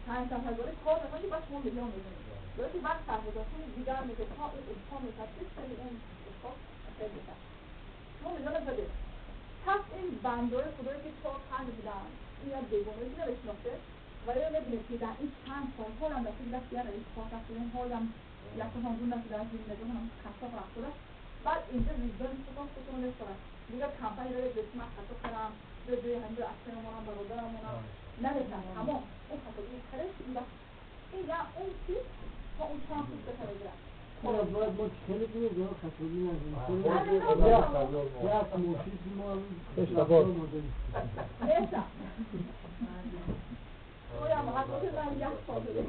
500 ҳазори кор мекунед, баъд шумо миллион мезанед. Ё ки вақт сарф мекунед, дигар мекунед, то ин имкон мешавад, ки сари он ишхос феъл мешавад. Шумо миллион задед. Пас ин бандҳои худое ки 4-5 буданд, ин як бегонае ки намешинохте, ва ё мебинед ки дар ин чанд сол ҳолам дар даст як раис кор кардем, ҳолам якашон гум нашуда, зиндагиҳонам хато рафтуда. Баъд инҷо виҷдони худтон худтонро мехӯрад. Дигар кампания доред, ки ман хато кардам, ҷои ҳамҷо аксарамонам, бародарамонам намешавад. Тамом, он хатогии кард, ин вақт ин я он чиз то он чанд чиз бетара гирад. Бояд мо хеле кунем, ё хатогӣ накунем. Як мошини мо Неста. Оям хатогӣ ман як сол шуда.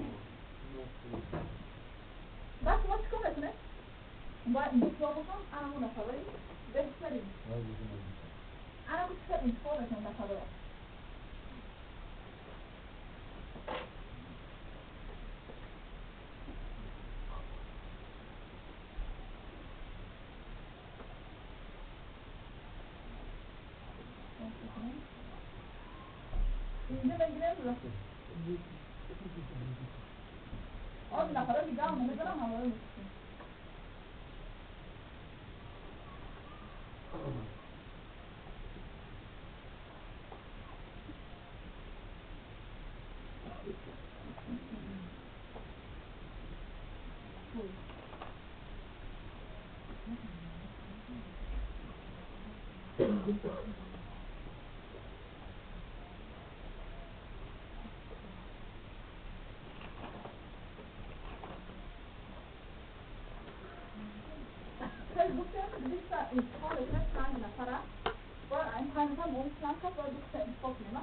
Баъд шумо чикор мекунед? Бояд инҷо киё бошам, ана ҳамон нафарои беҳтарин. Ана ку чикор интихоб мекунем нафароя? Инҷо мегирем он нафаро дига ҳам намедонам, ҳамаро мекушем. خیلی گفتم 200 انتخاب کنه 5 نفره باید این 5 نفر مهم چند کس باید 200 انتخاب کنیم.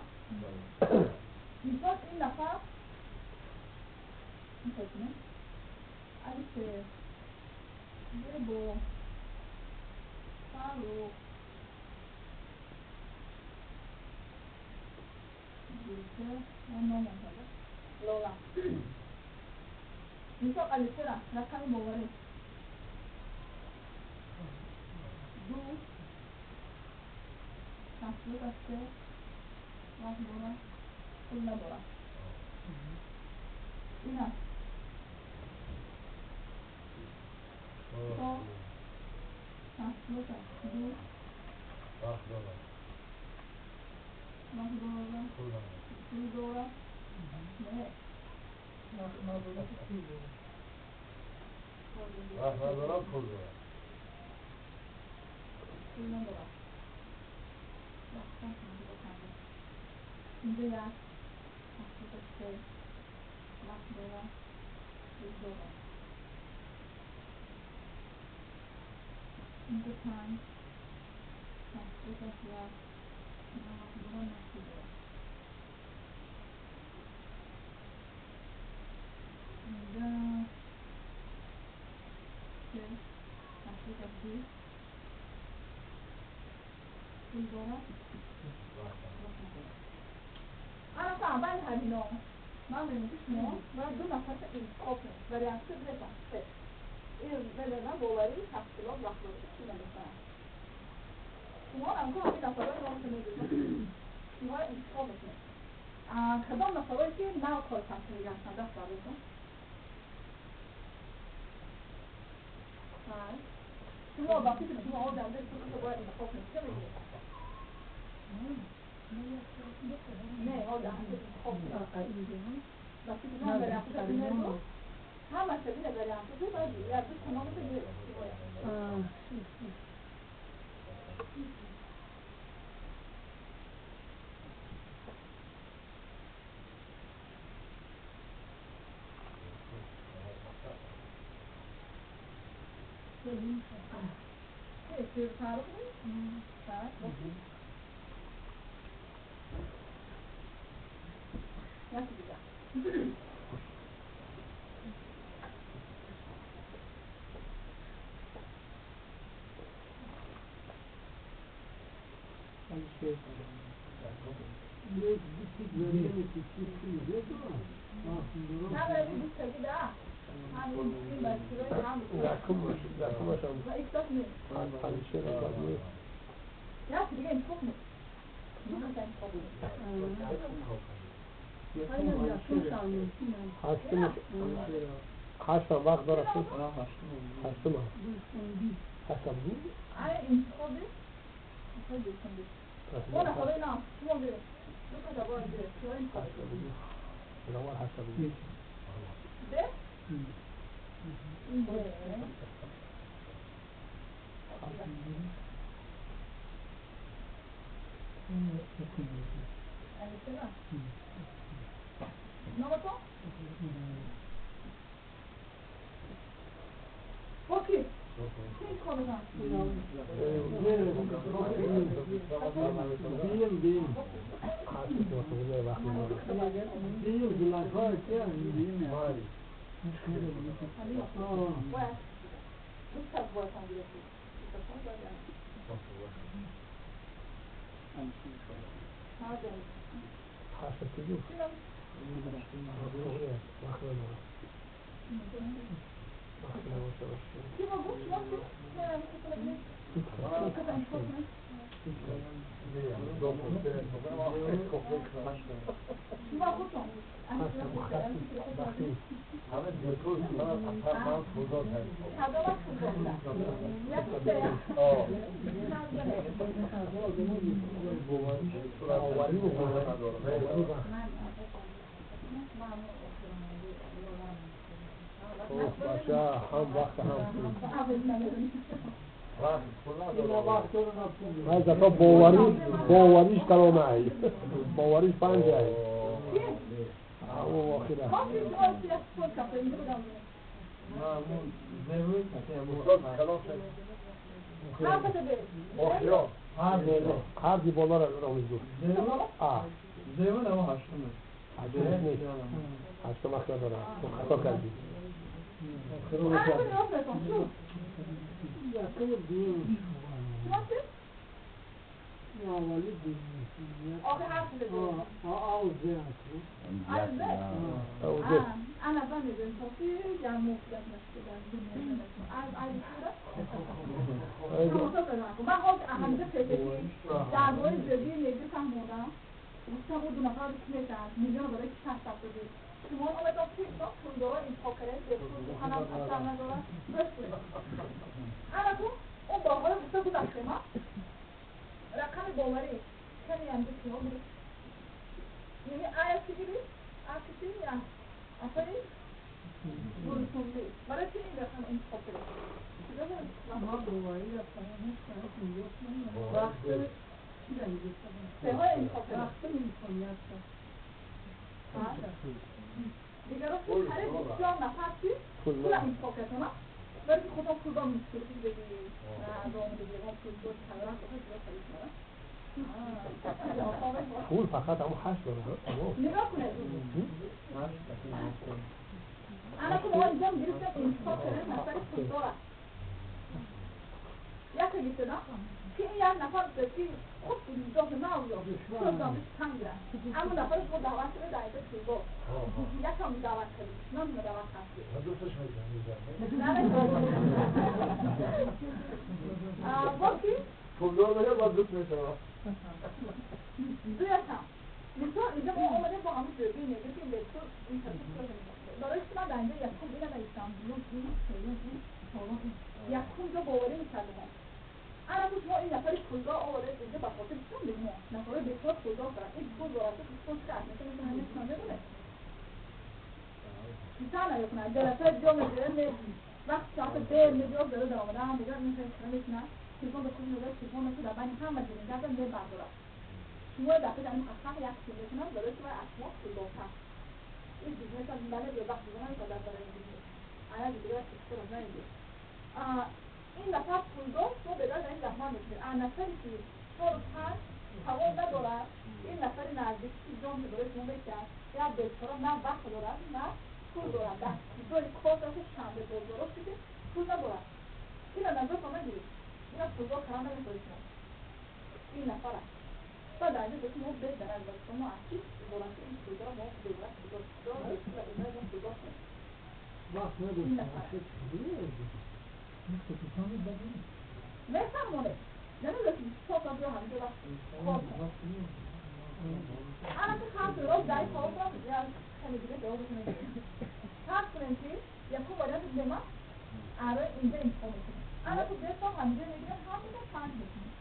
مثال این نفر مثال کنیم علی با فرخ لالا مثال علی رقم باوری 2 73 вақт дорад, пул надорад. Ин аст. То 72 вақт дорад. Вақт дорад. Пул дорад. Не. Вақт надорад, пул дорад. Вақт надорад, пул дорад. Пул надорад. Инҷо 1 73 вақт дорад, пул дорад. Инҷо 5 71 на вақт дорад, на пул дорад. Инҷо 3 82 пул дорад, вақт надорад. Ана аввал ҳамино ман мегӯям, ки шумо бояд ду нафарта интихоб кунед. Варианти бетан се. Ин медонам, боварӣ таҳсилот, вақт дошта, пул надоштан. Шумо ҳамко ҳамин нафарҳои мо мегӯем, шумо интихоб мекунед. Кадом нафарҳое ки нав кор кардагӣ ҳастанд, даст бардоред. Шумо ба фикри шумо одам ду бояд интихоб кунед. Чӣ мегӯед? Не, одам интихоб кунед. Ба фикри ман вариантҳо бинед, ҳамаша бинед вариантҳо, баъд як ду тамомашо гиред. Чӣ бояд? Фаррух? Так, яки дига. یک Да. Ҳамин ин бачаҳои ҳам. Якумашам. Ва икташ не. Алишер нест. Яки дига интихоб кунед. Ду каса интихоб кунед. Ҳаштам вақт дорад. Ҳаштум. Ҳаштам ду. Ай интихоби? Мо нафарои нав, шумо гиред. Ду каса бояд гиред. Шумо интихоб кунед. Биловар ҳаштам ду. Б? Б. Алишера? Номатон? Окей. Чӣ интихоб мекунам? Бим, бим. Бим, гулакҳо ки бим. Бояд. Ду кас бояд ҳам гиред. Ҳаштам ду. Вақт надорад. Чӣ мо гуфт шумо чӣ? Ду каса интихоб кунед. Шумо худтон. ҳама диркӯз ман пулдор Кадомаш пулдор буда? Яки се. Баша ҳам вақт ҳам пул. Зато боварӣ, бовариш калонай. Бовариш панҷай. Охира. Ҳарди болара ромиз гуфт. А. Ҳаштум ҳақ надорад. Хато кардӣ. آخه حرف بزن. انا فهمیدم صافی یا مفید من خود اهمیت پزشکی درباره جدی نگی فهموندم. گفتم اون دو نفر میشن میلیون برای کی ثبت شده شما آمدم که اینا پولدارا انتخاب کردن به پول سخنم اثر ندارن بس بود. انا تو اون باوري گفته گذشته ما رقم باوری کمی هم بسیار بود. یعنی آیا چی گیری؟ آیا چی یا اصلی گلسوندی برای چی این رقم انتخاب کرد؟ ما باوری رفتم وقت چی سه های انتخاب کرد وقت انسانیت دیگه راست هر بسیار نفر چی؟ پول انتخاب کرد نه؟ برای که خودم پول دام نیست بگی نه دام دیگه ما پول دار تقریبا خود خرید کنم. پول فقط همون 8 داره. نگاه کنید انا که ما اینجا گرفتم انتخاب کردن نفر پول داره یک گرفته نه که این یک نفر که خود اینجا نه یا پول دامش تنگه اما نفر خود دعوت شده در اینجا پول دار یک هم دعوت کرد نه دعوت کرد نه با کی پولدار بشه باید دوست میشه دو یکم مثلا اینجا ما آمدیم با همون جبی نگه که به تو این تصویر برای شما در اینجا یکم اینه نوشتم دوم این سوم این چهارم این یکم جا باوری میکردیم. انا تو شما این نفر پولدار آورده اینجا به خاطر چون بگم نفر بسیار پولدار دارن این پول داره تو پول کرد مثلا مثلا همه چند دونه مثلا یکنه جلسه جا میگیره وقت ساعت 10 میجا داره در آمده میگه میشه میکنه تلفن به خود میگه تلفن تو در بین همه جنگ دادن به برداره شما دفعه در این قسمت یک چیز میکنم برای شما اصلا پولدار این بیزنس هم بله به وقت بزنم تا در برای بیزنس انا دیگه وقت چطور نمیده این نفر پولدار شما به در این زحمت میکنید. ان نفری که 4 و 5 توان نداره این نفر نزدیک جان برای شما بشه یا بیچاره نه وقت داره نه پول داره در جای کار داره شنبه بازارا شده پول نداره این نظر شما گیرید این پولدار کردن نمی‌کنید شما این نفر است بعد از اینکه شما به در از شما اصلی دارن این پولدار ما دولت پولدار پولدار وقت نداره نفهمونه نمی‌دونم چه تا بیا همینجا وقت کار کنم. انا تو خط رو دای کار یا خیلی دیگه جواب نمیده. فرض کنیم که یکم وارد ما آره اینجا انتخاب میکنیم. انا تو دست همینجا میگیرم همینجا 5 میکنیم.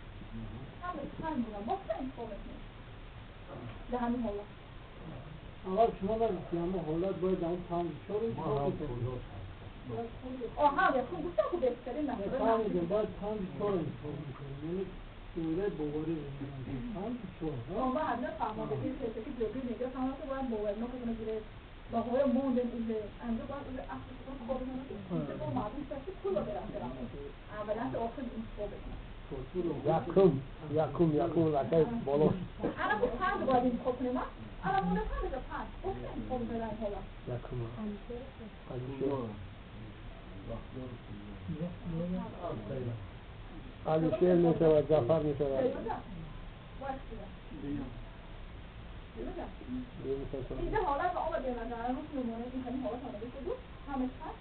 همه 5 بودم با چه انتخاب میکنیم؟ در همین حالت. اول شما نگفتی اما حالت باید اون 5 4 انتخاب کنیم. آها یکم گفتم که بهترین نفر فهمیدم باید 5 4 انتخاب میکنیم. یعنی دوره باوری میکنیم 5 4 ما همه فهمیدیم که که جوری میگه فهمیدم که باید باور ما کنه گیره با های موندن اینجا انجا باید اون اصل کار کنه که با معلوم شد پول رو برم اولا که آخر انتخاب کنم یکم یکم لکه بالا انا خب 5 باید انتخاب کنیم. انا مونده 5 5 گفتم انتخاب کنم حالا یکم علی شیر می شود جعفر می شود اینجا حالت آمده نظر رو نمونه این خیلی حالت آمده شد همه چند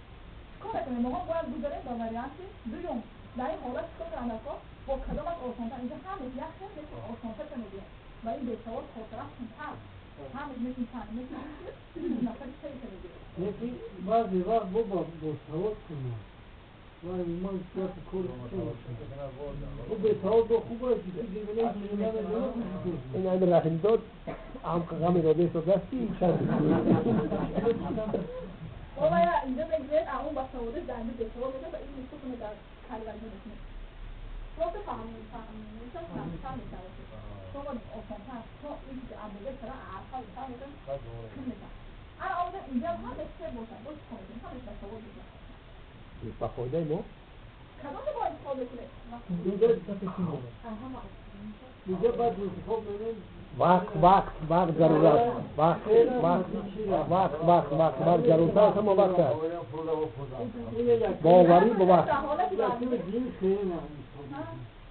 چیکار کنیم؟ ما باید بگذاریم با وریانت دوم در این حالت چیکار کنیم؟ با کدام از آسان‌تر اینجا همه یک خیلی مثل آسان‌تر میگه و این به سوال خاطرات تر همه مثل چند مثل نفر چه میگه یکی بعضی وقت با سواد کنم و من سیاست کار او به سواد خوب است که این امر رحیم داد هم غم داده شد دستی چند بابا اینجا میگه اون با سواد زنده به سواد میده و این میتونه در کلمه میکنه شما بفهمید میشه فهم میشه شما آسان‌تر تو این که عملیه چرا عرفا میشه میشه انا آمده اینجا هم سه باشن باز کنیم همش سواد بشه با فایده ما کدام باید انتخاب کنه؟ اینجا باید انتخاب کنیم وقت وقت وقت ضرورت وقت وقت وقت وقت وقت وقت ضرورت هم وقت است باوری به وقت.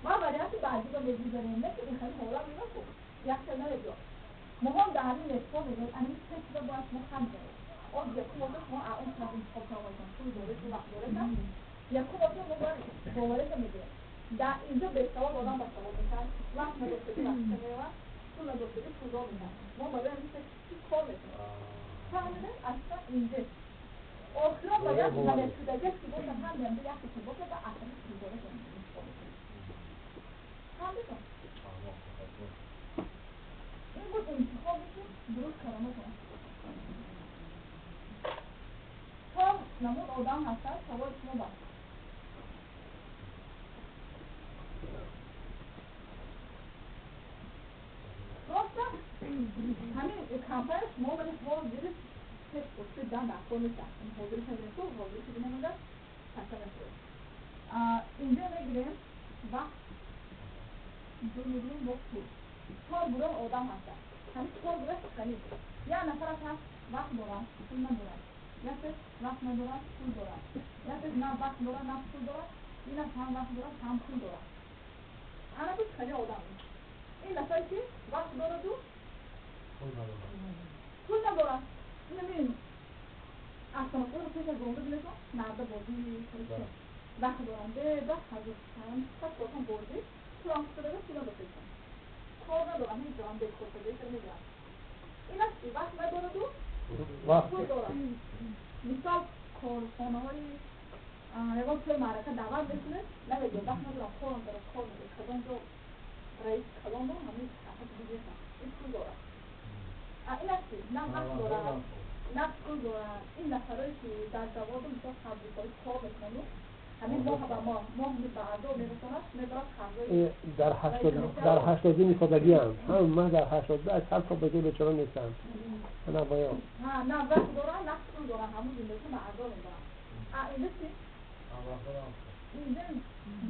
Ма варианти баъдиро мегузарем, не ки ин хеле ҳолат меба якта намебиё. Моҳон дар ҳамин нетҳо мегӯяд, ҳамин се чиза бояд шумо хам кунед. Он якум ота шумо он тараф интихоб кардам, пул доред, вақт доред, якум ота мо бояд бовариро мегирем. Дар инҷо бесавод одам ба савод мешавад, вақт надоштагӣ вақт меёвад, пул надоштагӣ пулдор мешавад. Мо барои ҳамин чӣ кор мекунем? Фаҳмидем, аслан инҷо охирон бояд намешудагӣ ки бошад, ҳам янда якте ки бошад ва аслан пулдоред интихоб мекунем. Фаҳмидем? Ин буд интихобе ки дуруст карда. Чор намуд одам ҳастад, саволи шумо бас. Просто ҳамин компания шумо вале шумо зери пеш пушти дан дар кор нест. Ҳозир шавем, ҳозир шудем, ҳамада хаста нашавед. Инҷо мегирем вақт, инҷо мегирем бо пул. Чор гурӯҳ одам ҳастад. Ҳамин чор гурӯҳ хеле. Як нафараш ҳаст вақт дорад, пул надорад. Якеш вақт надорад, пул дорад. Якеш на вақт дорад, на пул дорад. Инаш ҳам вақт дорад, ҳам пул дорад. Ана буд хеле одам. Ин нафаре ки вақт дораду пул надорад. Ин автомобилро пеш аз ронда билетон нарда бозӣ вақт дорам, бе ҳазор сад бозӣ пулам шуда, пул надошта, кор надорам, ҳеҷ ҷоам бекор шуда мегирам. Ин аст ки вақт надораду пул дорад. Мисол, корхонаҳои ягон тӯи маърака даъват мекунед, намегӯяд вақт надорам, корам дорам, кор надорам, кадом ҷо раис калон дорам, ҳамин бизнесам, ин пул дорад. Ин аст ки на вақт дорад, на пул дорад. Ин нафарое ки дар заводу, мисол, фабрикаҳои кор мекунану ҳамин моҳ ба моҳ моҳ ба адо мерасонад, мебарад қарзои дар 80 мисодагиам ҳама дар 80 аз сад сол беҷо бечора нестанд. На боё на вақт дорад, на пул дорад, ҳамун зиндагӣ ба адо мебарад. Инҷо чи? Инҷо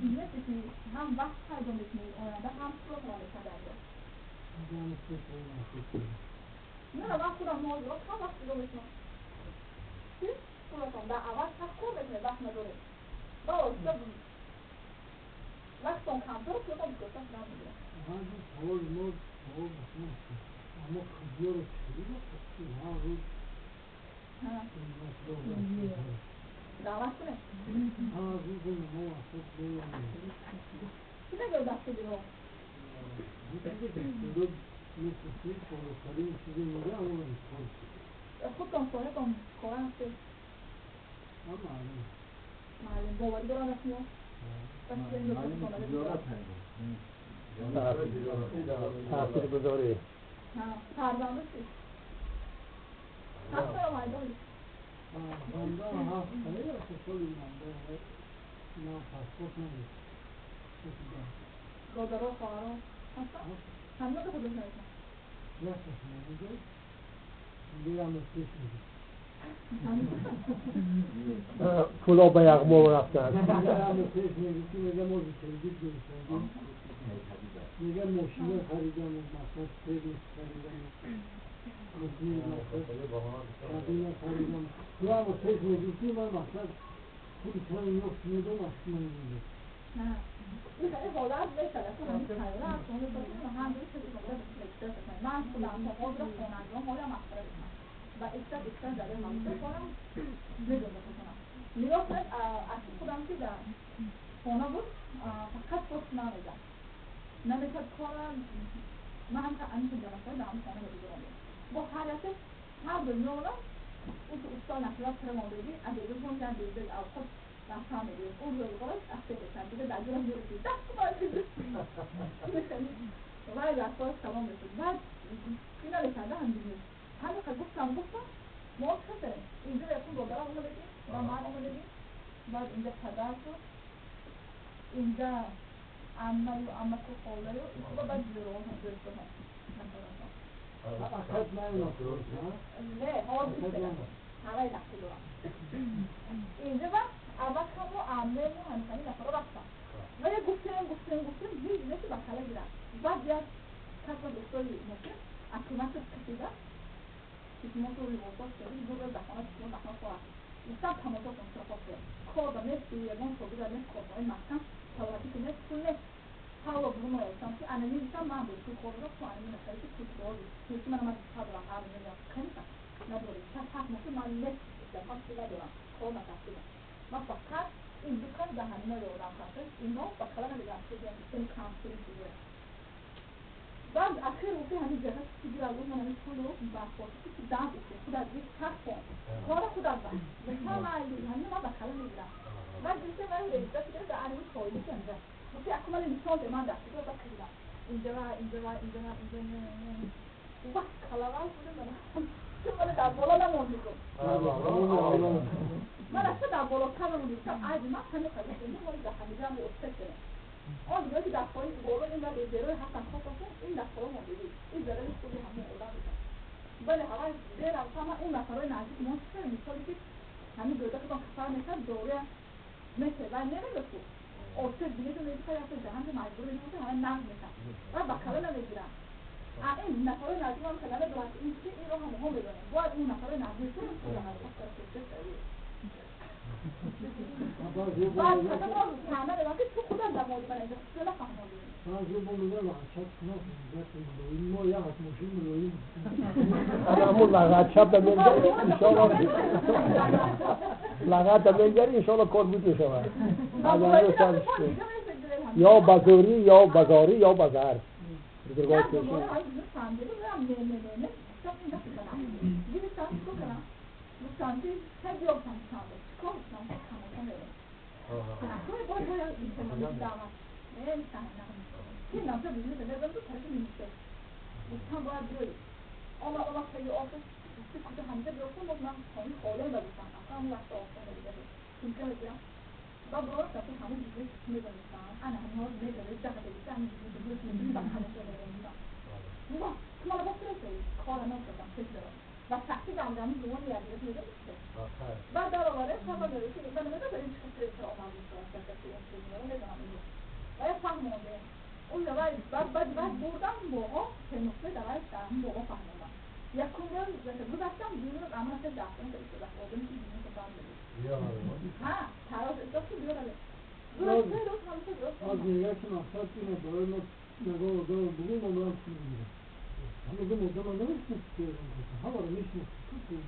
бизнесе ки ҳам вақт пайдо мекунед оянда, ҳам пулотро мекунад. Не, ман худам ҳозир ҳам вақт ҷудо мекунам. Чи пулатон дар аввал сахт кор мекунед, вақт надоред. Ба оҳиста вақтон камтар, пулатон бисёртар шудан мегирад. Саволи мо савол аммо худиёро чӣ ҳар рӯз даъват кунед? Ҳар рӯз мо асос чӣ мегӯяд дастгириҳо? Худтон соҳибтон кора ҳастед? Маълум боварӣ дорам аз шумо. Таъсиргузорӣ. Фарзандо чӣ? Ҳафта ё майдон? Фарзандо ҳафта соли на паспорт надошт. Додаро, хоҳаро ҳастанд? Ҳамино ки худашон мекунанд? Якаш мегӯяд, дигарам пеш мегӯяд. Пуло ба яғмо рафтанд. Дигарам пеш мегӯяд ки мега мо кредит гирифтем. Мега мошина харидам, масалан сервис харидам. Мошина харидам. Дигарам пеш мегӯяд ки ман масалан пули ками ёфт медом, аз ман мегӯяд. این حالت میشه که همین خیلی شما هم دوست من خودم تا حاضر خوانندگان حالا مسخره میکنم و اکثر اکثر در من خودم میدونم بکنم. نگاه کنید، از خودم که در خانه بود فقط پست نمیدم نمیشد کارم. من هم که همین جلسه در هم خانه بودم با هر یک هر دنیا اون تو استاد نشد پرماندگی از ایدون هم دیده خود رفتم میگه اون روزگارش از سه دیگه در جورم میرسید دست باید و رفتارش تمام میشد. بعد اینا بکنده هم دیگه همین که گفتم ما چه اینجا یکون دادرم آمدگیم و من آمدگیم. بعد اینجا پدر شد، اینجا عمه و عمه و خاله و اینجا بعد جلو هم جلو هم نه حاضر همه دسته دارم اینجا. وقت اول کم و عمه و همسنی نفر رو رفتم ولی گفتیم هیچ نشد بخله گیرم. بعد یک کس از دوستای ممکن از کمک کشیده که شما تو ریوارد کردیم دو روز دخانه شما دخانه خواهد گفتم تماشا کن چرا خواست کار نیست، یگان شاگرد نیست، کارهای محکم توقعی که نیست، پول نیست. Павло Бруно гуфтам ки ана мегуфтам ман бо ту хӯрдам, ту ана нафаре ки пул дорӣ. Ту ман сабрам ҳар мегӯям қимата надорӣ. Чанд ҳақ моши ман нест, гуфтам пул надорам, кор накардам. Ман фақат ин ду кас ба ҳамино ёрдам кардам. Ино ба кала намегӯям, ки ин кам пул чизое. Баъд ахир гуфти ҳамин ҷаҳат ки гира гуфт ман ҳамин пулро ба хотир ки дам гуфти худат гир сарф кун. Кора худат бар. Гуфтам майли ҳамин ман ба кала мегирам. Баъд гуфти ман рейса шуда дар ҳамин фоида инҷа. Гуфти аку ман нишон де ман дастгоҳ ба кардам. Инҷа ва инҷа ва инҷа ва инҷа не не. Вақт калавал буда ман. Ту ман дар боло намондӣ гуфт. Ман асло дар боло намондӣ. Гуфтам айби ман ҳамин қадар ин ман дар ҳамин ҷо устод шудам. Он дигаре ки дар поин боло ин дар лезерои ҳастан хоб ин дар поин монда. Ин зарари худи ҳамон одам буд. Бале ҳавай дерам сама он нафарои наздик мо чӣ мисоле ки ҳамин ҷода худам сафар мекард доруя месе ва намедод ку. Осир билету мегирифт як ҷаҳан маҷбур мешуд ҳама нақд мекард. Ва ба кала намегирам. А ин нафарои наздик ҳам ки намедонанд ин чи инро ҳам онҳо медонанд. Бояд он нафарои наздик بعد همه دارن که تو خودت در مورد من اینجا تو نفهموندی. بعضی با میگن لغت نه ما یک ماشین ملایم. انا همون لغت چپ میگه ان شاء الله لغت میگه ان شاء الله کار بود میشود. یا بازوری یا بازاری یا بازار. بزرگوار پیشین. و تحقیق انجام دوم یادگیری میده. بعد در آواره سبب داره که من نمیدونم این چه چیزی آمده است که این چیزی رو نمیدونم اینو. و یا فهمونده. اون دوای بعد بعد بعد بردم موقع که نقطه دوای سهم موقع فهموندم. یکم روز گذشتم دیروز عمل که دفترم که ایستاده آدم که دیروز که فهم بده. ها تراز اضافه بیاره. روز روز همیشه روز. از یک مقصد اینه برای ما نگاه آدم بگیم ما هم چیز میگیریم. همه دو مدام نمیشناسیم همه رو میشناسیم.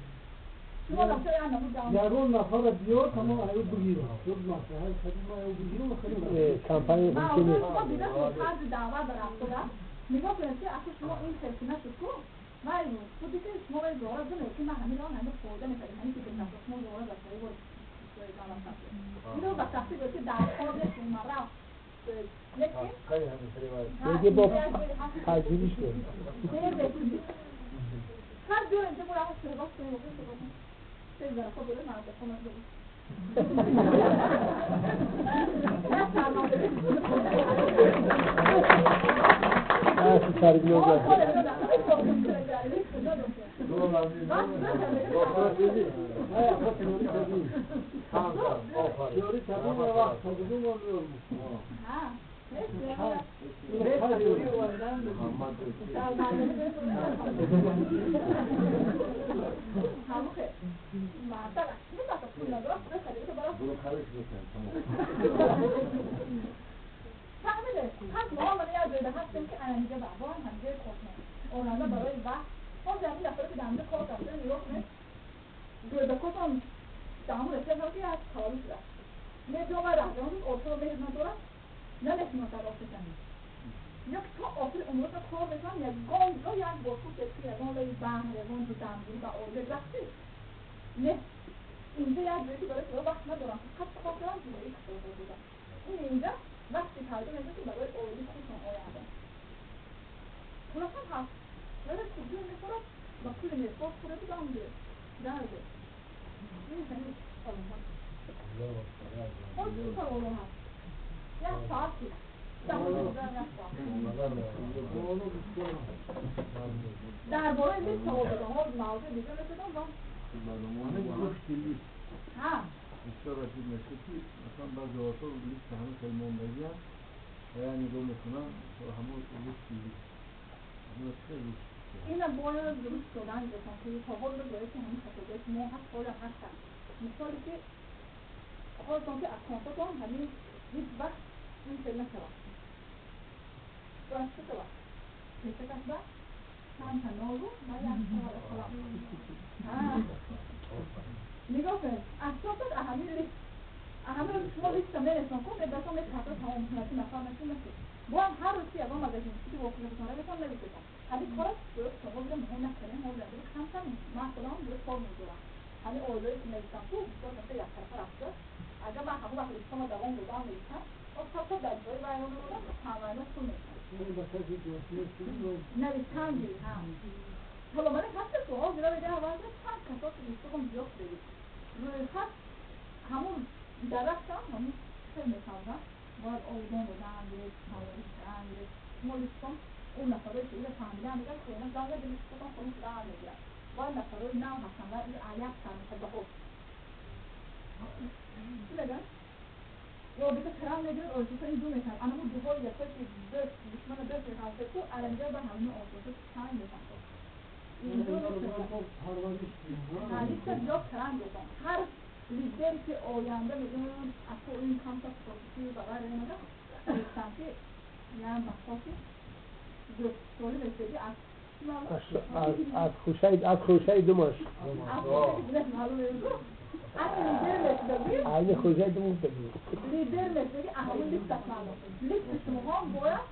یارو نفر بیاد تمام ایو بگیره. خود مسئله خیلی ما ایو بگیریم خیلی کمپانی ممکنه. ما دیدم طرز دعوت در افتادم. نگاه کنید که اصلا شما این خیلی نشد کو. ما خودی که شما باید زوره بزنید که من همین الان همه خورده می‌کنم. همین که شما زوره بزنید بود. اینو با تحقیق که در خودش مرا دیگه با پذیرش کنید. هر جور اینجا برو هم صحبت کنیم و کنیم. سه ذره خب برو من خونه برو. نه سری میاد. Бояд чӣ шавад? Пешакаш ба чанд та нолу ва як та қалам. Нигоҳ кунед, асосаш ҳамин лист. Ҳамин рӯз шумо листа мересон ку, медасо метарса тамом кунад, нафар нашуд нашуд. Бояд ҳар рӯз ки ягон магазин чизи вохӯрдатон раветон нависетон. Ҳамин кора шумо бира муҳим накардем, мо бира камтар ман худам бира кор мегузорам. Ҳамин оилае ки нависам ку, бисёр нафар яктарафа рафта. Агар ман ҳамон вақт листома давом додам нависам, то дар ҷои вайрон додам, тамайно пул мешавад. Нависам гири, ҳа. Ҳоло ман ҳаста ку, ҳозир веда аввал чанд касо ки листокам зиёд шуда. Рӯйхат ҳамон дарахтам, ҳамон хел мефаҳмам. Бояд обдон додан гирифт, парвариш кардан гирифт. Шумо листон он нафарое ки ира фаҳмидан мегирад, хона занга листотон хона шудан мегирад. Бояд нафарои нав ҳастанд ва ира аяк сар мешавад ба худ. Чӣ мегӯяд? Ё бита карам мегирад, оҷиса ин ду мешавад. Ана ҳамун дуҳои яке ки дӯст, душмана дӯст мехоҳад, ку аранҷа ба ҳамин оҷиса чанд мешавад. Ин ду мешавад. Листа зиёд карам гирифтан. Ҳар лидер ки оянда мегӯям, ако ин камтар профити ба ғайр омада, гуфтам ки я махофи зиёдсолӣ мешавӣ аз аз хушаи думаш. Аз хушаи маълум мегӯ. Аз лидер мешавӣ. Айни хушаи думаш. Лидер мешавӣ, ҳамон листат маълум. Листи шумоҳо бояд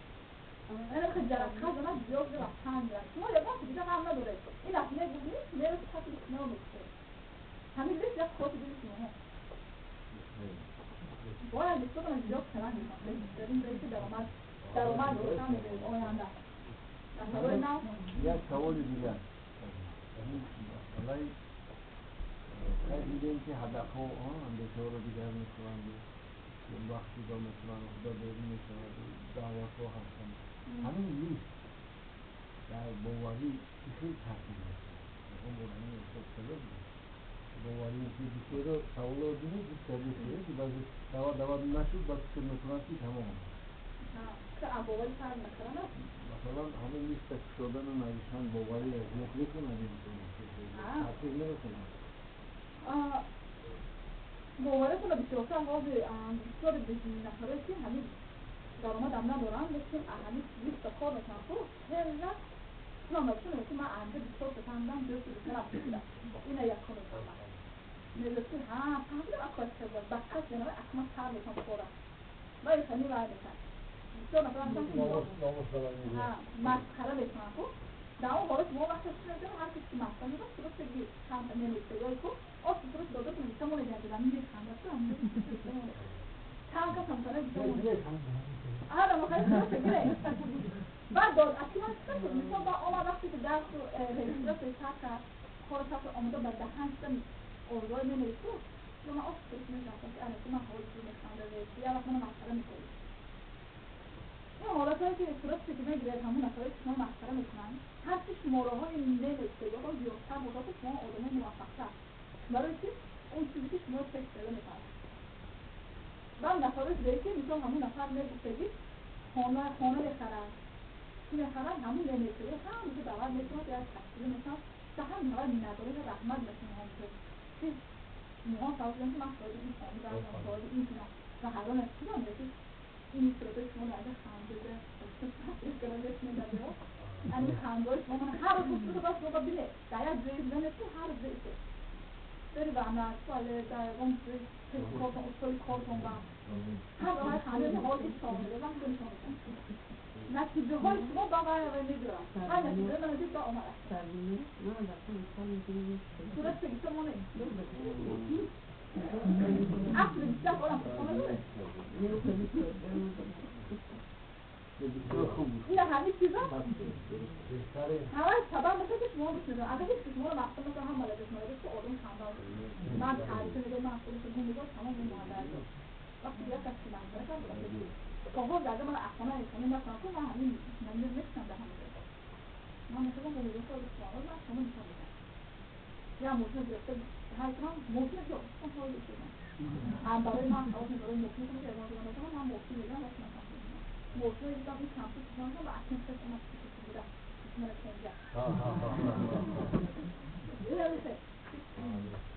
ана хел ҷарақа занад, зиёд рафтан гирад. Шумо ягон чиз дига ғам надоред. Ин аз мегӯӣ, меро паси шумо мекушед. Ҳамин лист як хоси дили шумоҳо. Бояд листотон зиёд кардан гирифтан. Беҳтарин ҷое ки даромад доштан мегиред оянда. Нафарои нав. Як саволи дигар. Ҳамин масъалаи хай дидем ки ҳадафҳо андешаҳоро дигар мекунанд, вақт ҷудо мекунанд, худо берун мешавад, даъватҳо ҳастанд. Ҳамин лист дар боварӣ чӣ хел таъсир мекунад? Ягон бор ҳамин эҳсос карда будед? Боварӣ ки бисёро саволо дидед, гуфт кардед ки баъзе даъват нашуд, баъд фикр мекунанд ки тамом. Боварӣ фарқ накардан аст? Масалан, ҳамин листа кушодану навиштан боварӣ зиёд мекунад инсонро? Таъсир мерасонад? Боваритонро бисёртар ҳозир бисёри нафарое ки ҳамин даромадам надоранд, лекин ҳамин листа кор мекунанд ку, хела чунон ки ман анҷа бисёр фаҳмидам, ҷои бисёрам шуда. Ина якум мефаҳмам. Мегӯяд ки ҳа, фаҳмидам, акои ба қасд менавай, акма сар мекунам кора. Вай хани вай мекунад. Бисёр нафар ҳастанд ки масхара мекунанд ку. Дар он ҳолат мо вақте чӣ мекунем, ҳар кас ки масхара мекунад, суратша ги чанд менависа ё ку, ос сурат дода ки нависа монед, як механдад ку, чанд кас ҳамсара ҳара мохоҳад суратша гире. Баъд дод, аки ман чӣ шуд? Мисол ба омад вақте ки дарсу регистрация сар кард, кори сар омода ба даҳан шуда орзуҳои менавису, ман ос сурат мешавам ки ана ки ман ҳоли сур механдад, я вақт мана масхара мекунӣ. Ин ҳолатҳое ки суратше ки мегиред, ҳамон нафаре ки шумо масхара мекунанд, ҳарчи шумораҳои менависагиҳо зиёдтар бошад, шумо одамои муваффақтар. Барои чи? Он чизе ки шумо пеш карда метавонед. Баъд нафарои дигае ки мисол ҳамон нафар мегуфтаги хона мехарад, чӣ мехарад, ҳамон менависаги ҳамаҷо даъват мекунад, як ташкил мекунад, ба ҳам нафар миннатдорӣ раҳмат мекунад ки шумоҳо сабаб шудем ки ман соҳиби ин хона гардам, соҳиби ин шудам. Ва ҳайрон аст, чӣ ки ин суратҳои шумо дар хандада ани хандаҳои шумо ман ҳар рӯз гуфта бас шумо бинед, дар як ҷое бинед ки ҳар рӯз истед бери ба туалет, дар ягон ҷои кортон, устои кортон ба ҳар вай хандаи ҳол истомеда ман нишон медиҳам. Натиҷаҳои шумо ба вай мебиёрад. Ҳар натиҷаи ман ба омад аст. Сурат гифта монед. Асли бисёр одам хона. Ина ҳамин чиза ҳамаи сабаб мешавад ки шумо бишнавед. Агар ҳеҷ шуморо мақсад масалан ҳам молодец, молодец ки одам ханда ман таъриф мегӯям, ман худашо гум мегӯям, тамом ин муҳаббат. Вақте як кас ки масхара кард, то ҳол агар ман аз хона нишонӣ накунам ку, ман ҳамин мешинам дар ҳамон ҷо. Ман мехоҳам бо мегӯям, ман шумо нишон медиҳам. Я мошина гирифта ҳай кунам, мошина ё ҳол ам барои ман ҳавос барои мошина ки ягон ҷо метавонам, ман мошина мегирам, вақт ман мошина гирифтам, ин компютер ва акнун хес омад буда мана кенҷа.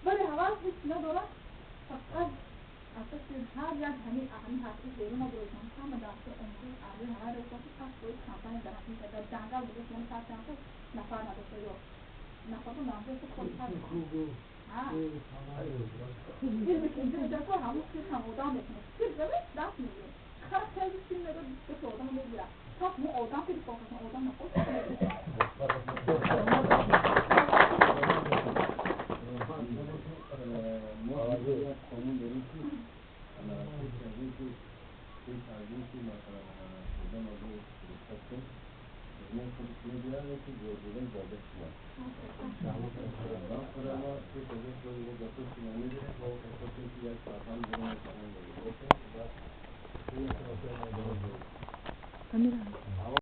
Вале ҳавас ҳеҷ надорад, фақат асоси ҳар як ҳамин таклиф берун набурдам. Ҳама дарсҳои омӯзиши арзӣ ҳама доштам, ки 100% компания гарантӣ мекард. Дар ҷангал гузошт, мо сар кардам, нафар надошта ё нафарто дар худ кор кард. Филме ки инҷо меҷа, ҳамон филм ҳам одам мекунад. Филм даст мегирад. Хар хеле филм медод, дуто одам мегирад. Пас мо одам ки дифоъ кардем, одам нахост. Мо як қонун дорем, ки пеш аз ин ки масалан одам аз ӯ рухсат кун, худш мегирад, ки ҷоизаи ҷалба шуд. Ма пеш аз ин ки гапҳои шумо мегирем, мо хостем, ки як фарҳанг дорем, фарҳанг.